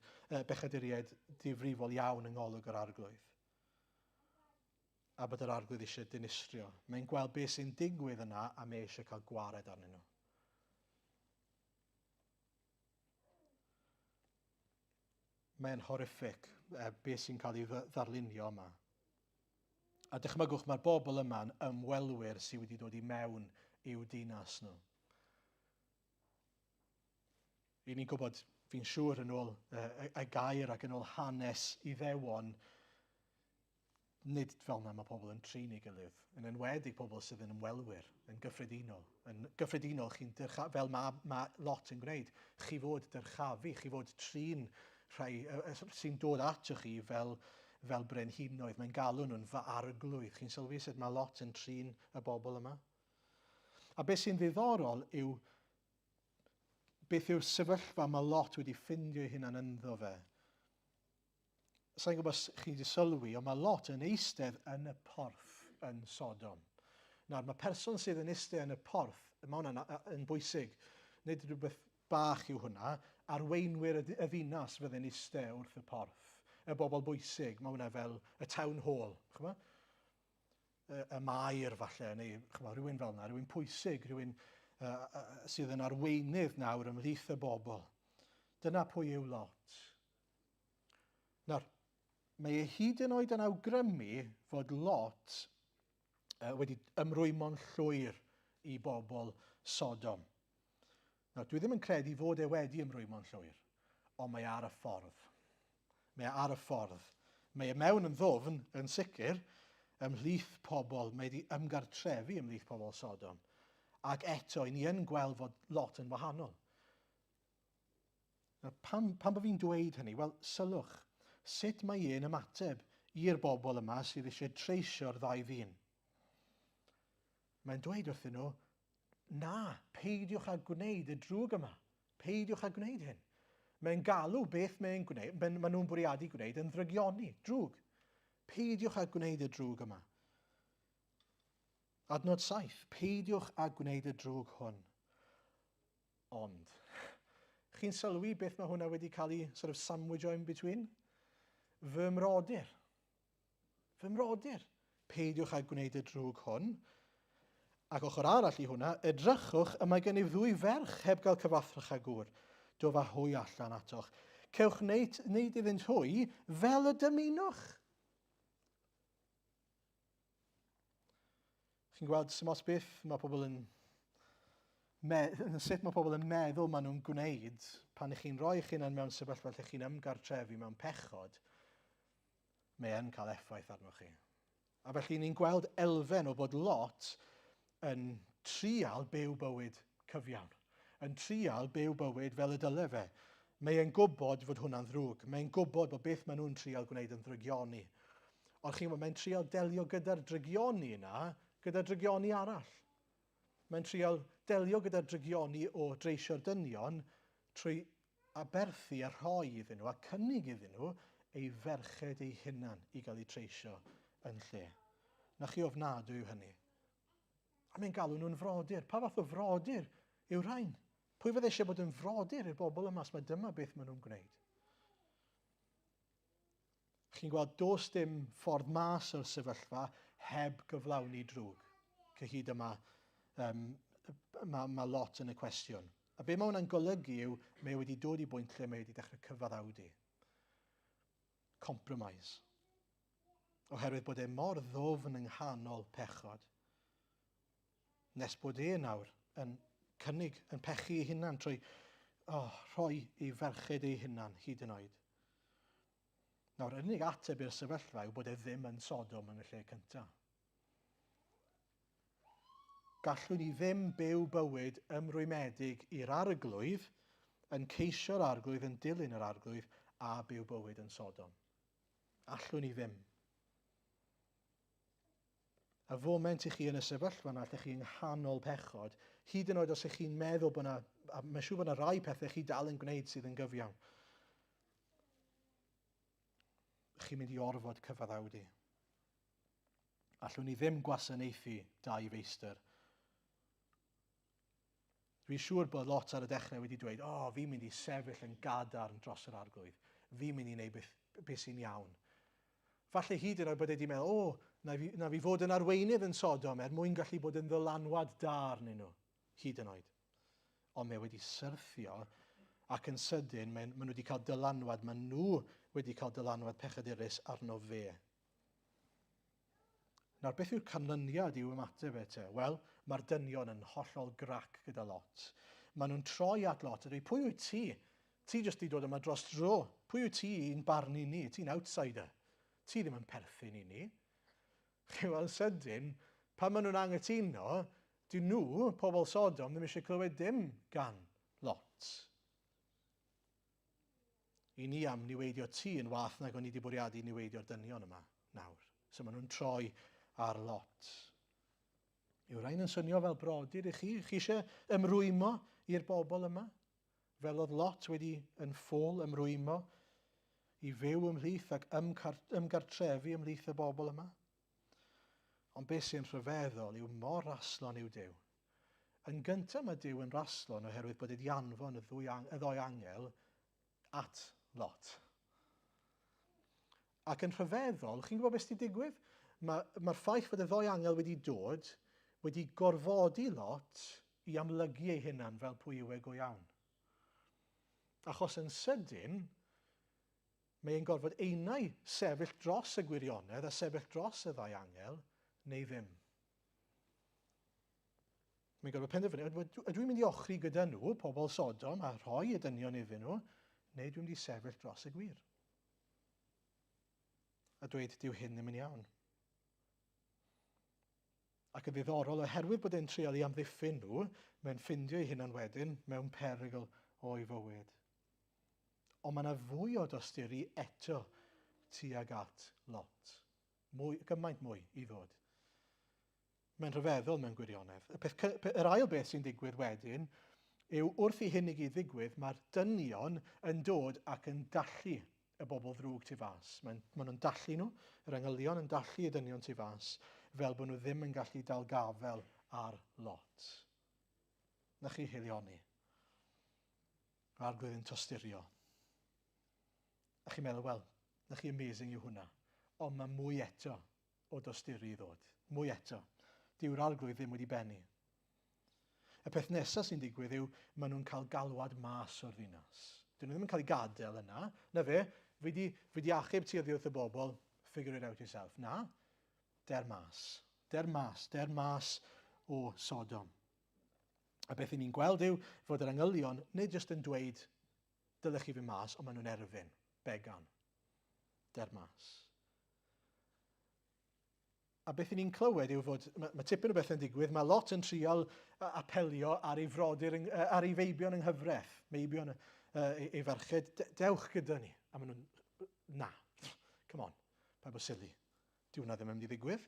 bechaduriaid difrifol iawn yng ngolwg yr arglwydd. A bod yr arglwydd eisiau dinistrio. Mae'n gweld beth sy'n digwydd yna a mae eisiau cael gwared arnyn nhw. Mae'n horrific beth sy'n cael ei ddarlunio yma. A dychmygwch, mae'r bobl yma'n ymwelwyr sydd wedi dod i mewn i'w dinas nhw. Ry'n ni'n gwybod, fi'n siŵr yn ôl y, y gair ac yn ôl hanes Iddewon, nid fel yna mae pobl yn trin ei gilydd, yn enwedig pobl sydd yn ymwelwyr, yn gyffredinol. Yn gyffredinol, chi'n dyrcha, fel mae, mae lot yn gwneud, chi fod dyrchafu, chi fod trin rhai sy'n dod atoch chi fel, fel brenhinoedd. Mae'n galw nhw'n fy arglwydd. Chi'n sylwi sut mae lot yn trin y bobl yma? A beth sy'n ddiddorol yw beth yw'r sefyllfa mae lot wedi ffindio ei hunan ynddo fe. Sa'n gwybod os chi wedi sylwi, ond mae Lot yn eistedd yn y porth yn Sodom. Nawr, mae person sydd yn eistedd yn y porth, mae hwnna'n yn bwysig. Nid rhywbeth bach yw hwnna. Arweinwyr y ddinas fydde'n eistedd wrth y porth. Y bobl bwysig, mae hwnna fel y town hall. Chymod? Y, y maer falle, neu chymod, rhywun fel yna, rhywun pwysig, rhywun uh, sydd yn arweinydd nawr ymhlith y bobl. Dyna pwy yw Lot. Nawr, mae e hyd yn oed yn awgrymu fod Lot wedi ymrwymo'n llwyr i bobl Sodom. Nawr, dwi ddim yn credu fod e wedi ymrwymo'n llwyr, ond mae ar y ffordd. Mae e ar y ffordd. Mae e mewn yn ddwfn, yn sicr, ymhlith pobl, mae wedi ymgartrefu ymhlith pobl Sodom. Ac eto, i ni yn gweld fod Lot yn wahanol. Nawr, pam, pam bod fi'n dweud hynny? Wel, sylwch, sut mae e'n ymateb i'r bobl yma sydd eisiau treisio'r ddau ddyn? Mae'n dweud wrthyn nhw, na, peidiwch â gwneud y drwg yma. Peidiwch â gwneud hyn. Mae'n galw beth mae'n gwneud, maen ma nhw'n bwriadu gwneud yn ddrygioni, drwg. Peidiwch â gwneud y drwg yma. Adnod 7, peidiwch â gwneud y drwg hwn. Ond, chi'n sylwi beth mae hwnna wedi cael ei sort of sandwich in between? Fy mrodyr. Fy mrodyr, peidiwch â gwneud y drwg hwn. Ac ochr arall i hwnna, edrychwch, y mae gennyf ddwy ferch heb gael cyfathrach â gŵr. Dof â hwy allan atoch. Cewch wneud, wneud iddynt hwy fel y dymunwch. Chi'n gweld, sy'n os beth mae pobl yn... Me, sut mae pobl yn meddwl maen nhw'n gwneud pan ych chi'n rhoi eich hunan mewn sefyllfa lle chi'n ymgartrefu mewn pechod, mae e'n cael effaith arnoch chi. A felly ni'n gweld elfen o bod Lot yn trial byw bywyd cyfiawn, yn trial byw bywyd fel y dyle fe. Mae e'n gwybod fod hwnna'n ddrwg. Mae'n gwybod bod beth maen nhw'n trial gwneud yn ddrygioni. Ond chi'n gwybod, mae'n trial delio gyda'r drygioni yna, gyda drygioni arall. Mae'n trial delio gyda'r drygioni o dreisio'r dynion trwy aberthu a rhoi iddyn nhw a cynnig iddyn nhw ei ferched eu hunan i gael eu treisio yn lle. Na chi ofnadwy yw hynny. A mae'n galw nhw'n frodyr. Pa fath o frodyr yw rhain? Pwy fydde eisiau bod yn frodyr i'r bobl yma os mae dyma beth maen nhw'n gwneud? Chi'n gweld, does dim ffordd mas o'r sefyllfa heb gyflawni drwg. Cyhyd yma, um, mae, mae lot yn y cwestiwn. A be mae hwnna'n golygu yw, mae e wedi dod i bwynt lle mae e wedi dechrau cyfaddawdu. Compromise. Oherwydd bod e mor ddwfn yng nghanol pechod. Nes bod e nawr yn cynnig, yn pechu ei hunan trwy oh, rhoi ei ferched ei hunan hyd yn oed. Nawr, yr unig ateb i'r sefyllfa yw bod e ddim yn Sodom yn y lle cyntaf. Gallwn ni ddim byw bywyd ymrwymedig i'r arglwydd, yn ceisio'r arglwydd, yn dilyn yr arglwydd, a byw bywyd yn Sodom. Allwn ni ddim. Y foment i chi yn y sefyllfa yna lle chi yng nghanol pechod, hyd yn oed os ych chi'n meddwl bod yna, a mae'n siŵr bod yna rai pethau chi dal yn gwneud sydd yn gyfiawn, chi'n mynd i orfod cyfaddawdu. Allwn ni ddim gwasanaethu dau feistr. Dwi'n siŵr bod lot ar y dechrau wedi dweud, o, oh, fi'n mynd i sefyll yn gadarn dros yr arglwydd. Fi'n mynd i wneud beth, beth sy'n iawn. Falle hyd yn oed bod e wedi meddwl, o, oh, na fi, na fi fod yn arweinydd yn Sodom er mwyn gallu bod yn ddylanwad da arnyn nhw, hyd yn oed. Ond mae wedi syrthio ac yn sydyn mae, maen nhw wedi cael dylanwad, maen nhw wedi cael dylanwad pechadurus arno fe. Nawr, beth yw'r canlyniad i'w ymateb e te? Wel, mae'r dynion yn hollol grac gyda Lot. Maen nhw'n troi at Lot a dweud, pwy wyt ti? Ti jyst di dod yma dros dro. Pwy wyt ti i'n barnu ni? Ti'n outsider. Ti ddim yn perthyn i ni. Chi'n weld sydyn, pan maen nhw'n anghytuno, dyn nhw, pobl Sodom, ddim eisiau clywed dim gan Lot. I ni am niweidio ti yn wath nag o'n i wedi bwriadu niweidio'r dynion yma nawr. So maen nhw'n troi ar Lot. Yw rhain yn swnio fel brodyr i chi? Chi eisiau ymrwymo i'r bobl yma? Fel oedd Lot wedi yn ffôl ymrwymo i fyw ymhlith ac ymgartrefu ymhlith y bobl yma? Ond beth sy'n rhyfeddol yw mor raslon yw Duw. Yn gyntaf mae Duw yn raslon oherwydd bod wedi anfon y, ddwy, y ddoi angel at Lot. Ac yn rhyfeddol, chi'n gwybod beth sydd wedi digwydd? Mae'r mae ffaith fod y ddoi angel wedi dod wedi gorfodi Lot i amlygu ei hunan fel pwy yw e go iawn. Achos yn sydyn, Mae e'n gorfod einau sefyll dros y gwirionedd a sefyll dros y ddau angel, neu ddim. Mae'n gorfod penderfynu, ydw i'n mynd i ochri gyda nhw, pobl Sodom, a rhoi y dynion iddyn nhw, neu dwi'n mynd i sefyll dros y gwir. A dweud, dyw hyn ddim yn iawn. Ac yn ddiddorol, oherwydd bod e'n trial i amddiffyn nhw, mae'n ffindio ei hunan wedyn mewn perygl o'i fywyd. Ond mae yna fwy o dosturi eto tuag at Lot. Mwy, gymaint mwy i ddod. Mae'n rhyfeddol mewn gwirionedd. Y peth, yr ail beth sy'n digwydd wedyn yw wrth i hyn i gyd ddigwydd, mae'r dynion yn dod ac yn dallu y bobl ddrwg tu fas. Mae'n, maen nhw'n dallu nhw, yr angylion yn dallu y dynion tu fas, fel bod nhw ddim yn gallu dal gafel ar Lot. Na chi hilioni. Arglwydd yn tosturio. A chi'n meddwl, wel, na chi amazing yw hwnna. Ond mae mwy eto o dosturi i ddod. Mwy eto. Dyw'r arglwydd ddim wedi bennu. Y peth nesaf sy'n digwydd yw maen nhw'n cael galwad mas o'r ddinas. Dyn nhw ddim yn cael eu gadael yna. Na fe, fi di, fi di achub ti oddi wrth y bobl, figure it out yourself. Na, der mas. Der mas, der mas o Sodom. A beth i ni'n gweld yw fod yr angylion nid jyst yn dweud dylech chi fynd mas, ond maen nhw'n erfyn, began. Der mas. A beth i ni'n clywed yw fod, mae, mae tipyn o bethau'n digwydd, mae Lot yn trial apelio ar ei frodyr, ar ei feibion yng nghyfraith, meibion ei, ei ferched, dewch gyda ni. A maen nhw'n, na, come on, paid bod silly. Dyw hwnna ddim yn mynd i ddigwydd.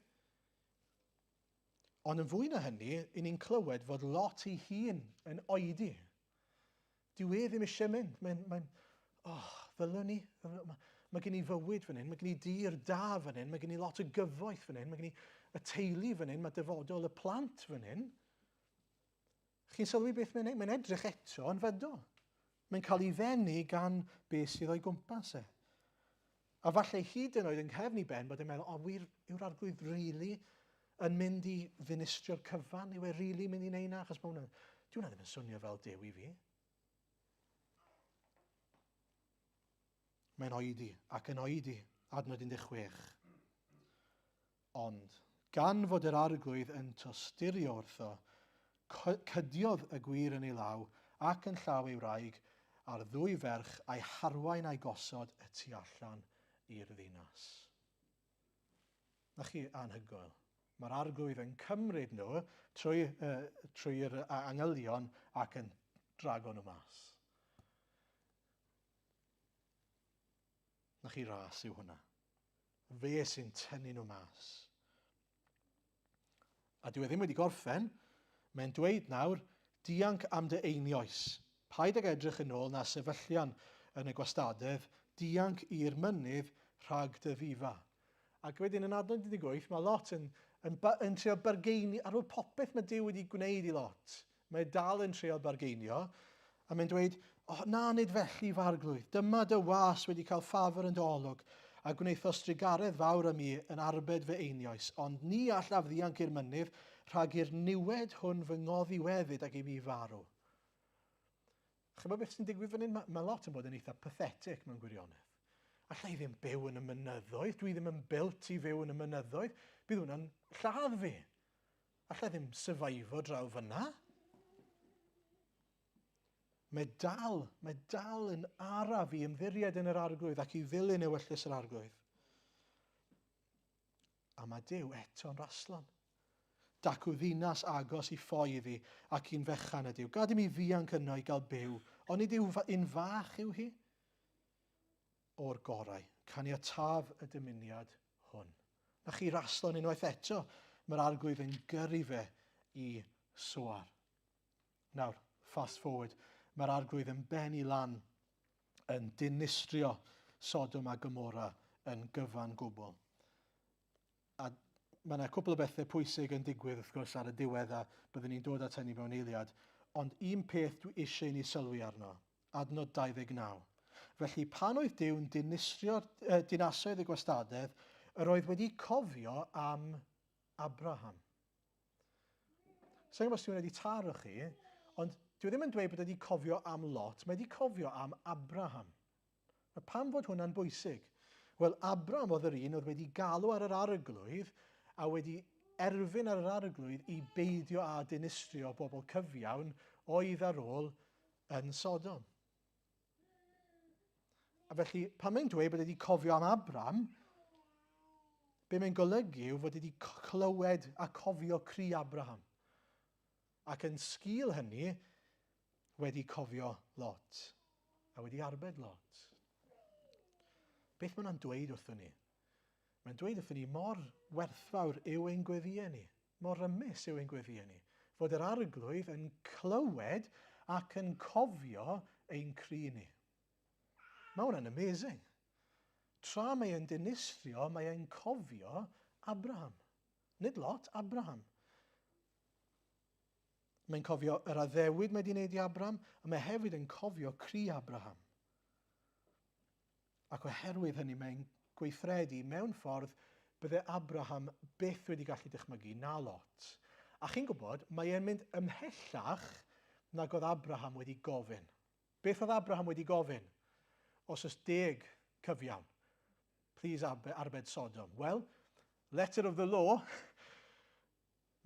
Ond yn fwy na hynny, i ni'n clywed fod Lot ei hun yn oedi. Dyw e ddim eisiau mynd. Mae'n, mae'n, oh, ddylwn ni. Mae, mae gen i fywyd fan hyn, mae gen i dir da fan hyn, mae gen i lot o gyfoeth fan hyn, mae gen i y teulu fan hyn, mae dyfodol y plant fan hyn. Chi'n sylwi beth mae'n Mae'n edrych eto yn fydol. Mae'n cael ei ddenu gan beth sydd o'i gwmpas e. A falle hyd yn oed yng nghefn i ben bod e'n meddwl, o wir, yw'r arglwydd really yn mynd i ddinistrio'r cyfan? Yw e really mynd i wneud na? Achos mae hwnna, dyw hwnna ddim yn swnio fel Duw i fi. Mae'n oedi ac yn oedi, adnod 16. Ond, gan fod yr arglwydd yn tosturio wrtho, cydiodd y gwir yn ei law ac yn llaw ei wraig a'r ddwy ferch a'i harwain a'i gosod y tu allan i'r ddinas. Na chi anhygoel. Mae'r arglwydd yn cymryd nhw trwy, trwy'r angylion ac yn drago nhw mas. Na chi ras yw hwnna. Fe sy'n tynnu nhw mas. A dyw e ddim wedi gorffen. Mae'n dweud nawr, dianc am dy einioes. Paid ag edrych yn ôl na sefyllian yn y gwastadedd, dianc i'r mynydd rhag dy ddifa. Ac wedyn yn adnod 18, mae Lot yn, yn, yn trio bargeini, ar ôl popeth mae Duw wedi gwneud i Lot, Mae dal yn treial bargeinio, a mae'n dweud, O, na, nid felly, fy arglwydd. Dyma dy was wedi cael ffafr yn dy olwg, a gwnaethost drugaredd fawr â mi yn arbed fy einioes, ond ni allaf ddianc i'r mynydd rhag i'r niwed hwn fy ngoddiweddyd ag i mi farw. Chymod beth sy'n digwydd fan hyn? Mae, mae lot yn bod yn eitha pathetic mewn gwirionedd. Alla i ddim byw yn y mynyddoedd, dwi ddim yn built i fyw yn y mynyddoedd, bydd hwnna'n lladd fi. Alla i ddim survivor draw fyna. Mae dal, mae dal yn araf i ymddiried yn yr arglwydd ac i ddilyn ewyllys yr arglwydd. A mae Duw eto'n raslon. Dacw ddinas agos i ffoi iddi ac un fechan ydyw. Gad i mi ddianc yno i gael byw, ond nid yw un fach yw hi. O'r gorau, caniataf y dymuniad hwn. Na chi raslon unwaith eto, mae'r arglwydd yn gyrru fe i Soar. Nawr, fast forward, mae'r arglwydd yn bennu lan yn dinistrio Sodom a Gomorra yn gyfan gwbl. A mae yna cwpl o bethau pwysig yn digwydd wrth gwrs ar y diwedd a byddwn ni'n dod at hynny mewn eiliad. Ond un peth dwi eisiau i ni sylwi arno, adnod 29. Felly pan oedd Duw'n dinistrio'r dinasoedd y gwastadedd, yr oedd wedi cofio am Abraham. Sa'n gwybod os dwi'n wedi taro chi, ond dwi ddim yn dweud bod wedi cofio am Lot, mae wedi cofio am Abraham. A pam fod hwnna'n bwysig? Wel, Abram oedd yr un oedd wedi galw ar yr arglwydd a wedi erfyn ar yr arglwydd i beidio â dinistrio bobl cyfiawn oedd ar ôl yn Sodom. A felly, pan mae'n dweud bod wedi cofio am Abram, be mae'n golygu yw fod wedi clywed a cofio cri Abraham. Ac yn sgil hynny, wedi cofio Lot a wedi arbed Lot. Beth mae hwnna'n dweud wrthyn ni? Mae'n dweud wrthyn ni mor werthfawr yw ein gweddïau ni. Mor rymus yw ein gweddïau ni, fod yr Arglwydd yn clywed ac yn cofio ein cri ni. Mae hwnna'n amazing. Tra mae e'n dinistrio, mae e'n cofio Abraham. Nid Lot, Abraham. Mae'n cofio yr addewid mae wedi wneud i Abraham, a mae hefyd yn cofio cri Abraham. Ac oherwydd hynny mae'n gweithredu mewn ffordd bydde Abraham byth wedi gallu dychmygu, na Lot. A chi'n gwybod, mae e'n mynd ymhellach nag oedd Abraham wedi gofyn. Beth oedd Abraham wedi gofyn? Os oes deg cyfiawn, please arbed Sodom. Wel, letter of the law,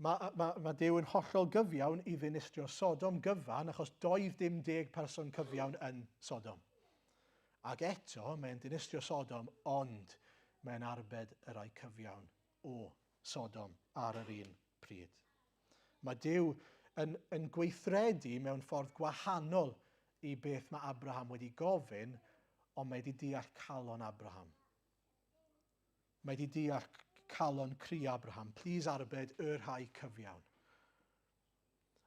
Mae, mae, mae Duw yn hollol gyfiawn i ddinistrio Sodom gyfan achos doedd dim deg person cyfiawn yn Sodom. Ac eto, mae'n dinistrio Sodom, ond mae'n arbed y rhai cyfiawn o Sodom ar yr un pryd. Mae Duw yn, yn gweithredu mewn ffordd gwahanol i beth mae Abraham wedi gofyn, ond mae wedi deall calon Abraham. Mae wedi deall calon cri Abraham, plîs arbed y rhai cyfiawn.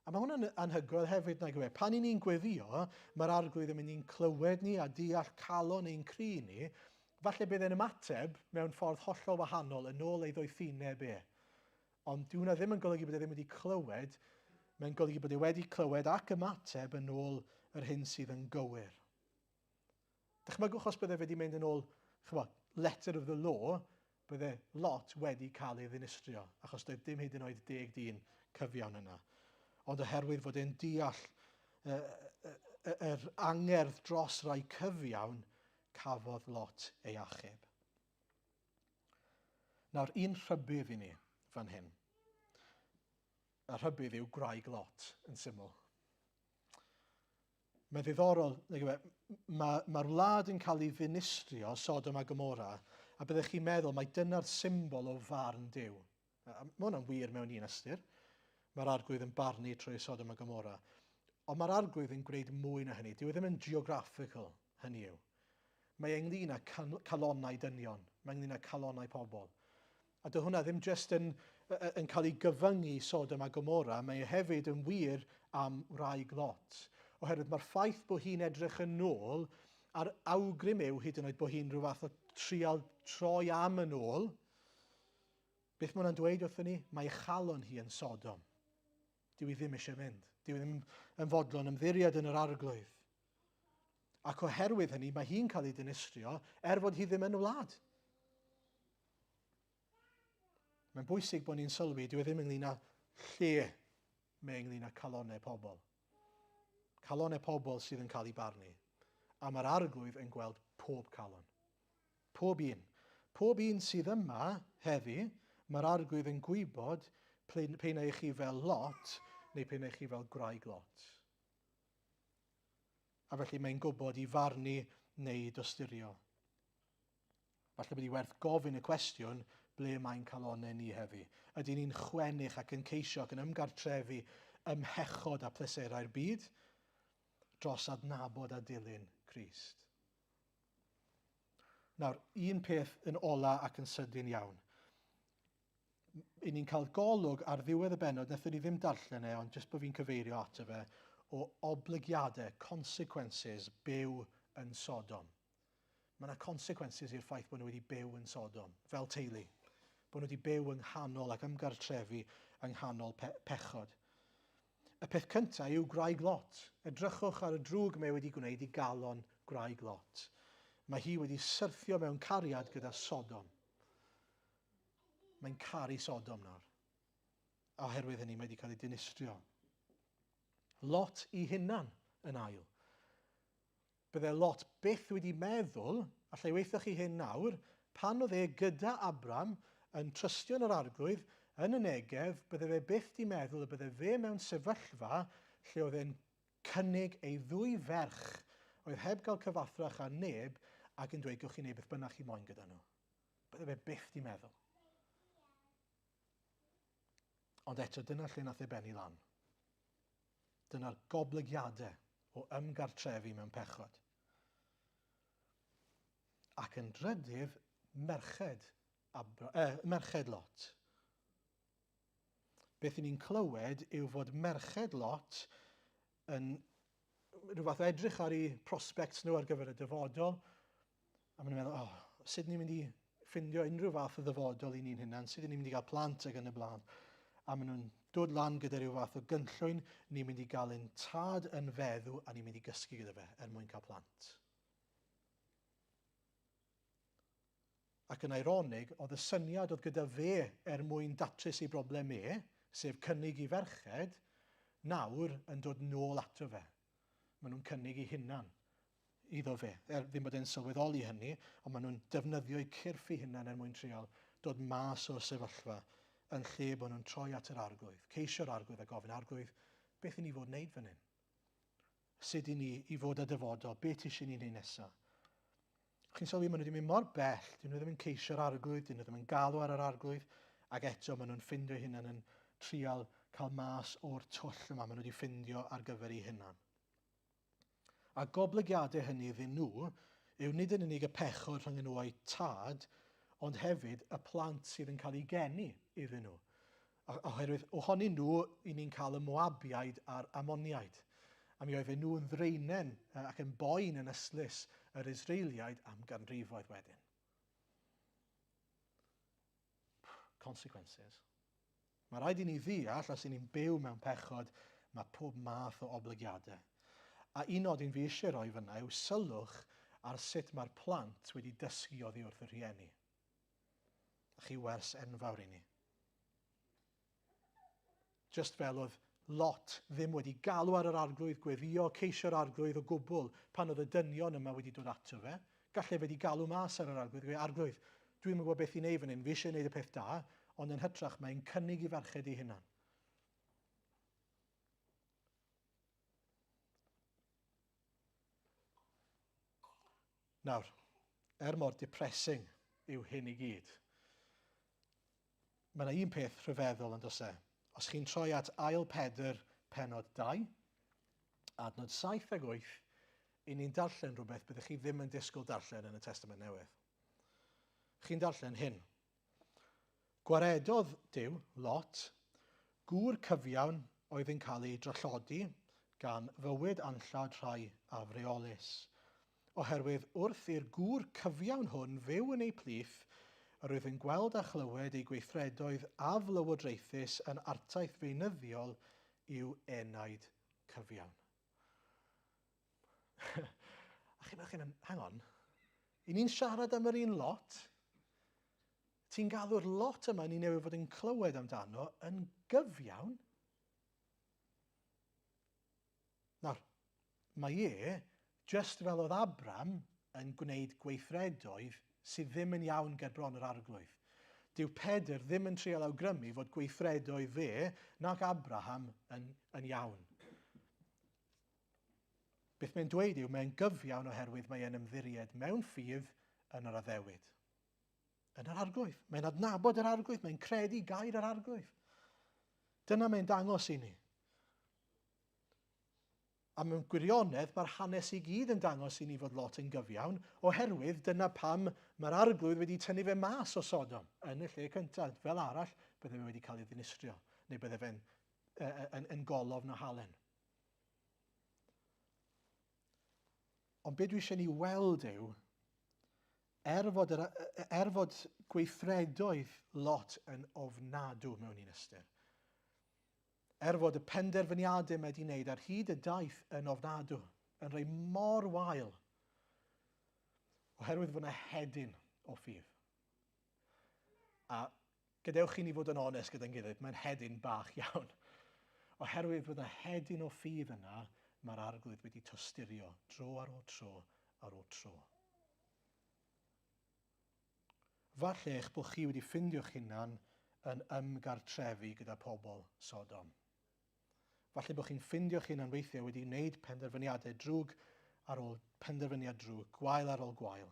A mae hwnna'n anhygoel hefyd, nag yw e? Pan i ni'n gweddio, mae'r arglwydd yn mynd i'n clywed ni a deall calon ein cri ni. Falle bydd e'n ymateb mewn ffordd hollol wahanol yn ôl ei ddoethineb e. Ond dyw hwnna ddim yn golygu bod e ddim wedi clywed, mae'n golygu bod e wedi clywed ac ymateb yn ôl yr hyn sydd yn gywir. Dychmygwch os bydde fe wedi mynd yn ôl, chymod, letter of the law, bydde Lot wedi cael ei ddinistrio, achos doedd dim hyd yn oed deg dyn cyfiawn yna. Ond oherwydd fod e'n deall yr angerdd dros rai cyfiawn, cafodd Lot ei achub. Nawr, un rhybudd i ni fan hyn. Y rhybudd yw gwraig Lot, yn syml. Mae'n ddiddorol, nag yw e, mae'r ma wlad yn cael ei ddinistrio, Sodom a Gomorra, a byddech chi'n meddwl mai dyna'r symbol o farn Duw. Mae hwnna'n wir mewn un ystyr. Mae'r arglwydd yn barnu trwy Sodom a Gomorra. Ond mae'r arglwydd yn gwneud mwy na hynny. Dyw e ddim yn geographical, hynny yw. Mae e ynglyn â calonnau dynion. Mae ynglyn â calonnau pobl. A dyw hwnna ddim jyst yn, yn cael ei gyfyngu i Sodom a Gomorra, mae e hefyd yn wir am wraig Lot. Oherwydd mae'r ffaith bod hi'n edrych yn ôl, a'r awgrym yw hyd yn oed bod hi'n rhyw fath o trial troi am yn ôl, beth mae hwnna'n dweud wrthyn ni? Mae ei chalon hi yn Sodom. Dyw hi ddim eisiau mynd. Dyw hi ddim yn fodlon ymddiried yn yr arglwydd. Ac oherwydd hynny, mae hi'n cael ei dinistrio er fod hi ddim yn y wlad. Mae'n bwysig bod ni'n sylwi, dyw e ddim ynglyn â lle, mae ynglyn â calonnau pobl. Calonnau pobl sydd yn cael ei barnu. A mae'r arglwydd yn gweld pob calon. Pob un. Pob un sydd yma heddi, mae'r arglwydd yn gwybod pe na i chi fel Lot neu pe na i chi fel gwraig Lot. A felly mae'n gwybod i farnu neu i dosturio. Falle bod hi werth gofyn y cwestiwn, ble mae'n calonnau ni heddi? Ydyn ni'n chwennych ac yn ceisio ac yn ymgartrefu ym mhechod a pleserau'r byd dros adnabod a dilyn Crist? Nawr, un peth yn ola ac yn sydyn iawn. I ni'n cael golwg ar ddiwedd y bennod, wnaethon ni ddim darllen e, ond jyst bod fi'n cyfeirio ato fe, o oblygiadau, consequences, byw yn Sodom. Mae yna consequences i'r ffaith bod nhw wedi byw yn Sodom, fel teulu. Bod nhw wedi byw yng nghanol ac ymgartrefu yng nghanol pe pechod. Y peth cyntaf yw gwraig Lot. Edrychwch ar y drwg mae wedi gwneud i galon gwraig Lot. Mae hi wedi syrthio mewn cariad gyda Sodom. Mae'n caru Sodom nawr. A oherwydd hynny mae wedi cael ei dinistrio. Lot i hunan yn ail. Bydde Lot byth wedi meddwl, alla i weithio chi hyn nawr, pan oedd e gyda Abram yn trystio yn yr arglwydd yn y Negev, bydde fe byth di meddwl y bydde fe mewn sefyllfa lle oedd e'n cynnig ei ddwy ferch oedd heb gael cyfathrach â neb ac yn dweud gewch chi wneud beth bynnag chi moyn gyda nhw. Bydde fe byth di meddwl. Ond eto, dyna lle nath e bennu lan. Dyna'r goblygiadau o ymgartrefu mewn pechod. Ac yn drydydd, merched, Abra, eh, merched Lot. Beth i ni'n clywed yw fod merched Lot yn rhyw fath o edrych ar eu prospects nhw ar gyfer y dyfodol, a maen nhw'n meddwl, oh, sut ni'n mynd i ffindio unrhyw fath o ddyfodol i ni'n hunan, sut ni'n mynd i gael plant ac yn y blaen. A maen nhw'n dod lan gyda rhyw fath o gynllwyn, ni'n mynd i gael ein tad yn feddw a ni'n mynd i gysgu gyda fe er mwyn cael plant. Ac yn eironig, oedd y syniad oedd gyda fe er mwyn datrys ei broblem e, sef cynnig i ferched, nawr yn dod nôl ato fe. Maen nhw'n cynnig eu hunan iddo fe. Er ddim bod e'n sylweddoli hynny, ond maen nhw'n defnyddio eu cyrff eu hunan er mwyn trial dod mas o'r sefyllfa yn lle bod nhw'n troi at yr arglwydd, ceisio'r arglwydd a gofyn, arglwydd, beth i ni fod wneud fan hyn? Sut i ni i fod â dyfodol? Be ti eisiau ni wneud nesaf? Chi'n sylwi, maen nhw wedi mynd mor bell, dyn nhw ddim yn ceisio'r arglwydd, dyn nhw ddim yn galw ar yr arglwydd, ac eto maen nhw'n ffindio hunan yn trial cael mas o'r twll yma maen nhw wedi ffindio ar gyfer eu hunan. A goblygiadau hynny iddyn nhw yw nid yn unig y pechod rhwng nhw a'u tad, ond hefyd y plant sydd yn cael eu geni iddyn nhw. Oherwydd ohonyn nhw, i ni'n cael y Moabiaid a'r Ammoniaid. A mi oedden nhw yn ddraenen ac yn boen yn ystlys yr Israeliaid am ganrifoedd wedyn. Consequences. Mae rhaid i ni ddeall, os i ni'n byw mewn pechod, mae pob math o oblygiadau. A un nodyn fi eisiau rhoi fyna yw sylwch ar sut mae'r plant wedi dysgu oddi wrth y rhieni. A chi wers enfawr i ni. Just fel oedd Lot ddim wedi galw ar yr arglwydd, gweddio, ceisio'r arglwydd o gwbl pan oedd y dynion yma wedi dod ato fe. Gallai fe wedi galw mas ar yr arglwydd, gweud, arglwydd, dwi'n yn gwybod beth i wneud fan hyn, fi eisiau gwneud y peth da, ond yn hytrach mae'n cynnig i ferched ei hunan. Nawr, er mor depressing yw hyn i gyd, mae yna un peth rhyfeddol yn does e. Os chi'n troi at ail Pedr penod 2, adnod 7 ag 8, i ni'n darllen rhywbeth byddwch chi ddim yn disgwyl darllen yn y Testament Newydd. Chi'n darllen hyn. Gwaredodd Duw, Lot, gŵr cyfiawn oedd yn cael ei drallodi gan fywyd anllad rhai afreolus. Oherwydd wrth i'r gŵr cyfiawn hwn fyw yn eu plith, yr oedd yn gweld a chlywed eu gweithredoedd aflywodraethus yn artaith feunyddiol i'w enaid cyfiawn. A chi'n meddwl, hang on, i ni'n siarad am yr un lot? Ti'n galw'r lot yma ni newydd fod yn clywed amdano yn gyfiawn? Nawr, mae e, just fel oedd Abram, yn gwneud gweithredoedd sydd ddim yn iawn ger bron yr arglwydd. Dyw Pedr ddim yn trial awgrymu fod gweithredoedd fe nac Abraham yn, yn iawn. Beth mae'n dweud yw mae'n gyfiawn oherwydd mae e'n ymddiried mewn ffydd yn yr addewid. Yn yr arglwydd. Mae'n adnabod yr arglwydd, mae'n credu gair yr arglwydd. Dyna mae'n dangos i ni. A mewn gwirionedd, mae'r hanes i gyd yn dangos i ni fod Lot yn gyfiawn, oherwydd dyna pam mae'r arglwydd wedi tynnu fe mas o Sodom yn y lle cyntaf. Fel arall, bydde fe wedi cael ei ddinistrio, neu bydde fe'n yn, yn golofn o halen. Ond be dwi eisiau ni weld yw, er fod, yr, er fod gweithredoedd lot yn ofnadw mewn un ystyr, er fod y penderfyniadau mae wedi wneud ar hyd y daith yn ofnadw, yn rhai mor wael, oherwydd fod yna hedyn o ffydd. A gadewch i ni fod yn onest gyda'n gilydd, mae'n hedyn bach iawn. Oherwydd fod yna hedyn o ffydd yna, mae'r arglwydd wedi tosturio dro ar ôl tro ar ôl tro. Falle eich bod chi wedi ffindio'ch hunan yn ymgartrefu gyda pobl Sodom. Falle bod chi'n ffindio'ch hunan weithiau wedi gwneud penderfyniadau drwg ar ôl penderfyniad drwg, gwael ar ôl gwael.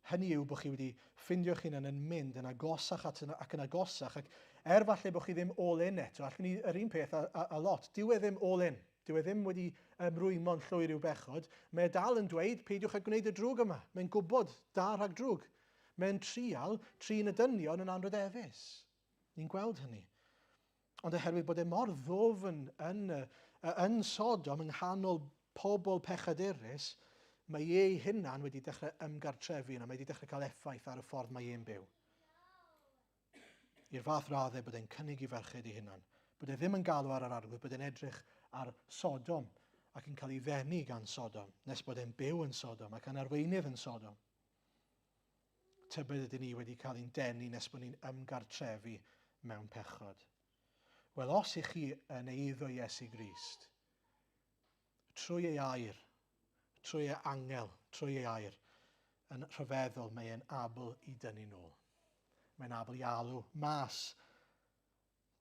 Hynny yw bod chi wedi ffindio'ch hunan yn mynd yn agosach at ac yn agosach, ac er falle bod chi ddim all in eto, allwn ni yr un peth a, a, a lot, dyw e ddim all in, dyw e ddim wedi ymrwymo'n llwyr i'w bechod, mae e dal yn dweud peidiwch â gwneud y drwg yma, mae'n gwybod da rhag drwg. Mae'n trial trin y dynion yn anrhydeddus. Ni'n gweld hynny. Ond oherwydd bod e mor ddwfn yn, yn Sodom, yng nghanol pobl pechadurus, mae ei hunan wedi dechrau ymgartrefu yna, mae wedi dechrau cael effaith ar y ffordd mae e'n byw. I'r fath raddau bod e'n cynnig i ferched ei hunan, bod e ddim yn galw ar yr arglwydd, bod e'n edrych ar Sodom ac yn cael ei ddenu gan Sodom, nes bod e'n byw yn Sodom ac yn arweinydd yn Sodom. Tybed ydyn ni wedi cael ein denu nes bod ni'n ymgartrefu mewn pechod? Wel, os ych chi yn eiddo Iesu Grist, trwy ei air, trwy ei angel, trwy ei air, yn rhyfeddol, mae e'n abl i dynnu nôl. Mae'n abl i alw mas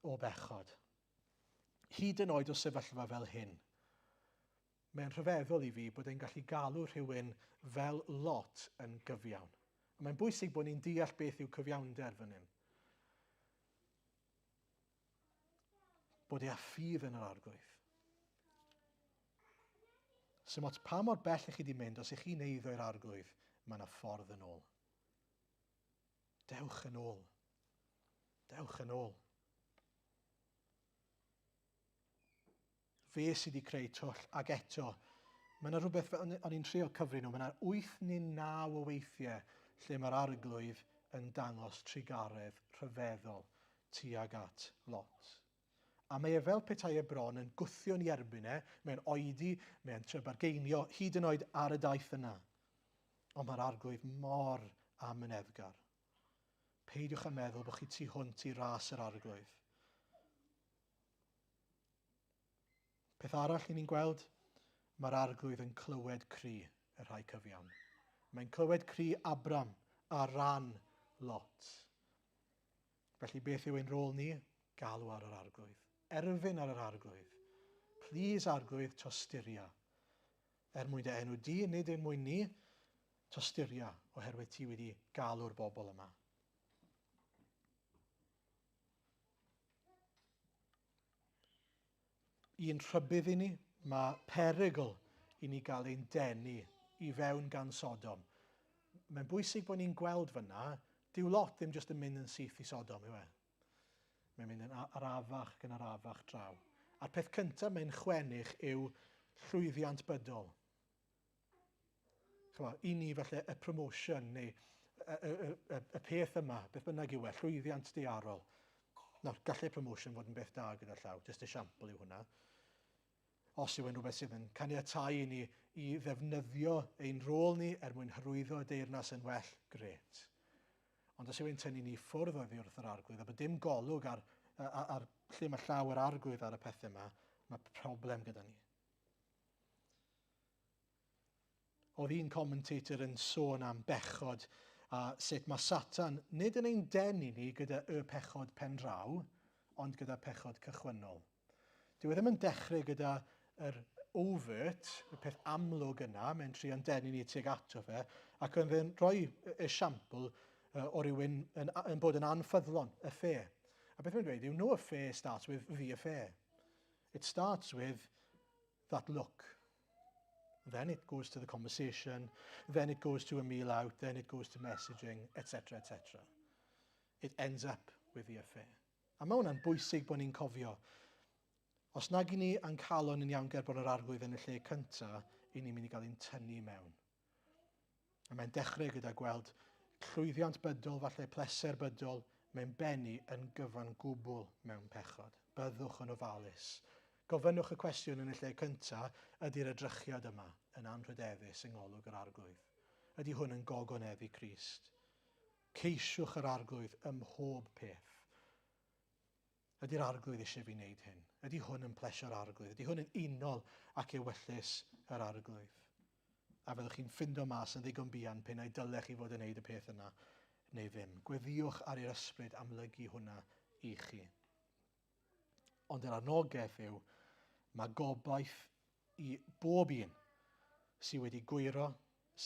o bechod. Hyd yn oed o sefyllfa fel hyn, Mae'n rhyfeddol i fi bod e'n gallu galw rhywun fel Lot yn gyfiawn. A mae'n bwysig bod ni'n deall beth yw cyfiawnder fan hyn. Bod e â ffydd yn yr arglwydd. Sym ots pa mor bell ych chi wedi mynd, os ych chi'n eiddo i'r arglwydd, mae yna ffordd yn ôl. Dewch yn ôl. Dewch yn ôl. Fe sydd wedi creu twll, ac eto, mae yna rhywbeth, o'n i'n trio cyfri nhw, mae yna 8 neu 9 o weithiau lle mae'r arglwydd yn dangos trugaredd rhyfeddol tuag at Lot. A mae e fel petai e bron yn gwthio'n i erbyn e, mae'n oedi, mae'n trio bargeinio, hyd yn oed ar y daith yna. Ond mae'r arglwydd mor amyneddgar. Peidiwch â meddwl bod chi tu hwnt i ras yr arglwydd. Peth arall i ni'n gweld, mae'r arglwydd yn clywed cri y rhai cyfiawn. Mae'n clywed cri Abram ar ran Lot. Felly beth yw ein rôl ni? Galw ar yr arglwydd. Erfyn ar yr arglwydd. Plîs arglwydd, tosturia. Er mwyn dy enw di, nid er mwyn ni, tosturia, oherwydd ti wedi galw'r bobl yma. Un rhybudd i ni, mae perygl i ni gael ein denu i fewn gan Sodom. Mae'n bwysig bod ni'n gweld fyna, dyw Lot ddim jyst yn mynd yn syth i Sodom, yw e? Mae'n mynd yn arafach ac yn arafach draw. A'r peth cyntaf mae'n chwennych yw llwyddiant bydol. Chymod, i ni falle y promotion neu y, y, y, y, y peth yma, beth bynnag yw e, llwyddiant diarol. Nawr, gallai promotion fod yn beth da gyda llaw, jyst esiampl yw hwnna. Os yw e'n rhywbeth sydd yn caniatáu i ni i ddefnyddio ein rôl ni er mwyn hyrwyddo y deyrnas yn well, gret. Ond os yw e'n tynnu ni ffwrdd oddi wrth yr arglwydd a bod dim golwg ar, ar, ar lle mae llaw yr arglwydd ar y pethau yma, mae problem gyda ni. Oedd un commentator yn sôn am bechod a sut mae Satan nid yn ein denu ni gyda y pechod pendraw, ond gyda pechod cychwynnol. Dyw e ddim yn dechrau gyda yr overt, y peth amlwg yna, mae'n trio'n denu ni tuag ato fe, ac yn fe'n rhoi esiampl o rywun yn, yn bod yn anffyddlon, affair. A beth mae'n dweud yw, no affair starts with the affair. It starts with that look. Then it goes to the conversation, then it goes to a meal out, then it goes to messaging, etc., etc. It ends up with the affair. A mae hwnna'n bwysig bod ni'n cofio. Os nag i ni a'n calon yn iawn ger bod yr arglwydd yn y lle cyntaf, i ni'n mynd i gael ein tynnu mewn. A mae'n dechrau gyda gweld llwyddiant bydol, falle pleser bydol, mae'n bennu yn gyfan gwbl mewn pechod. Byddwch yn ofalus. Gofynnwch y cwestiwn yn y lle cyntaf, ydy'r edrychiad yma yn anrhydeddus yng ngolwg yr Arglwydd? Ydy hwn yn gogoneddu Crist? Ceisiwch yr Arglwydd ym mhob peth. Ydy'r Arglwydd eisiau fi wneud hyn? Ydy hwn yn plesio'r Arglwydd? Ydy hwn yn unol ac ewyllys yr Arglwydd? A fyddwch chi'n ffindo mas yn ddigon buan pe nai dylech chi fod yn wneud y peth yna neu ddim. Gweddïwch ar i'r ysbryd amlygu hwnna i chi. Ond yr anogaeth yw, mae gobaith i bob un sydd wedi gwyro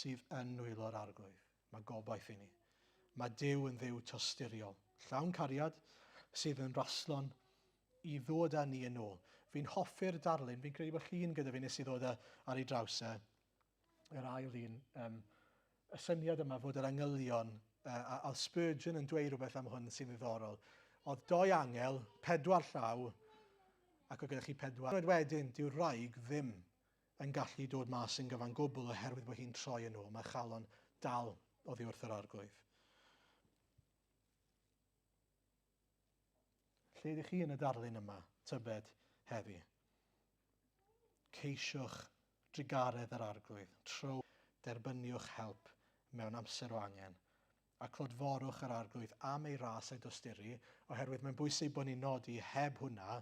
sydd yn nwylo'r Arglwydd. Mae gobaith i ni. Mae Duw yn Dduw tosturiol, llawn cariad, sydd yn raslon i ddod â ni yn ôl. Fi'n hoffi'r darlun, fi'n credu bod llun gyda fi nes i ddod ar ei draws e, yr ail un, um, y syniad yma fod yr angylion, uh, a, a Spurgeon yn dweud rhywbeth am hwn sy'n ddiddorol. Oedd doi angel, pedwar llaw, ac oedd gyda chi pedwar. Wedyn, dyw'r wraig ddim yn gallu dod mas yn gyfan gwbl oherwydd bod hi'n troi yn ôl. Mae chalon dal oddi wrth yr arglwydd. Lle ydych chi yn y darlun yma, tybed, heddi? Ceisiwch drugaredd yr arglwydd, trwy derbyniwch help mewn amser o angen, a clodforwch yr arglwydd am ei ras a'i dosturi, oherwydd mae'n bwysig bod ni'n nodi heb hwnna,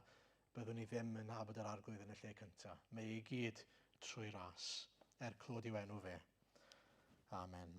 byddwn ni ddim yn nabod yr arglwydd yn y lle cyntaf. Mae ei gyd trwy ras, er clod i'w enw fe. Amen.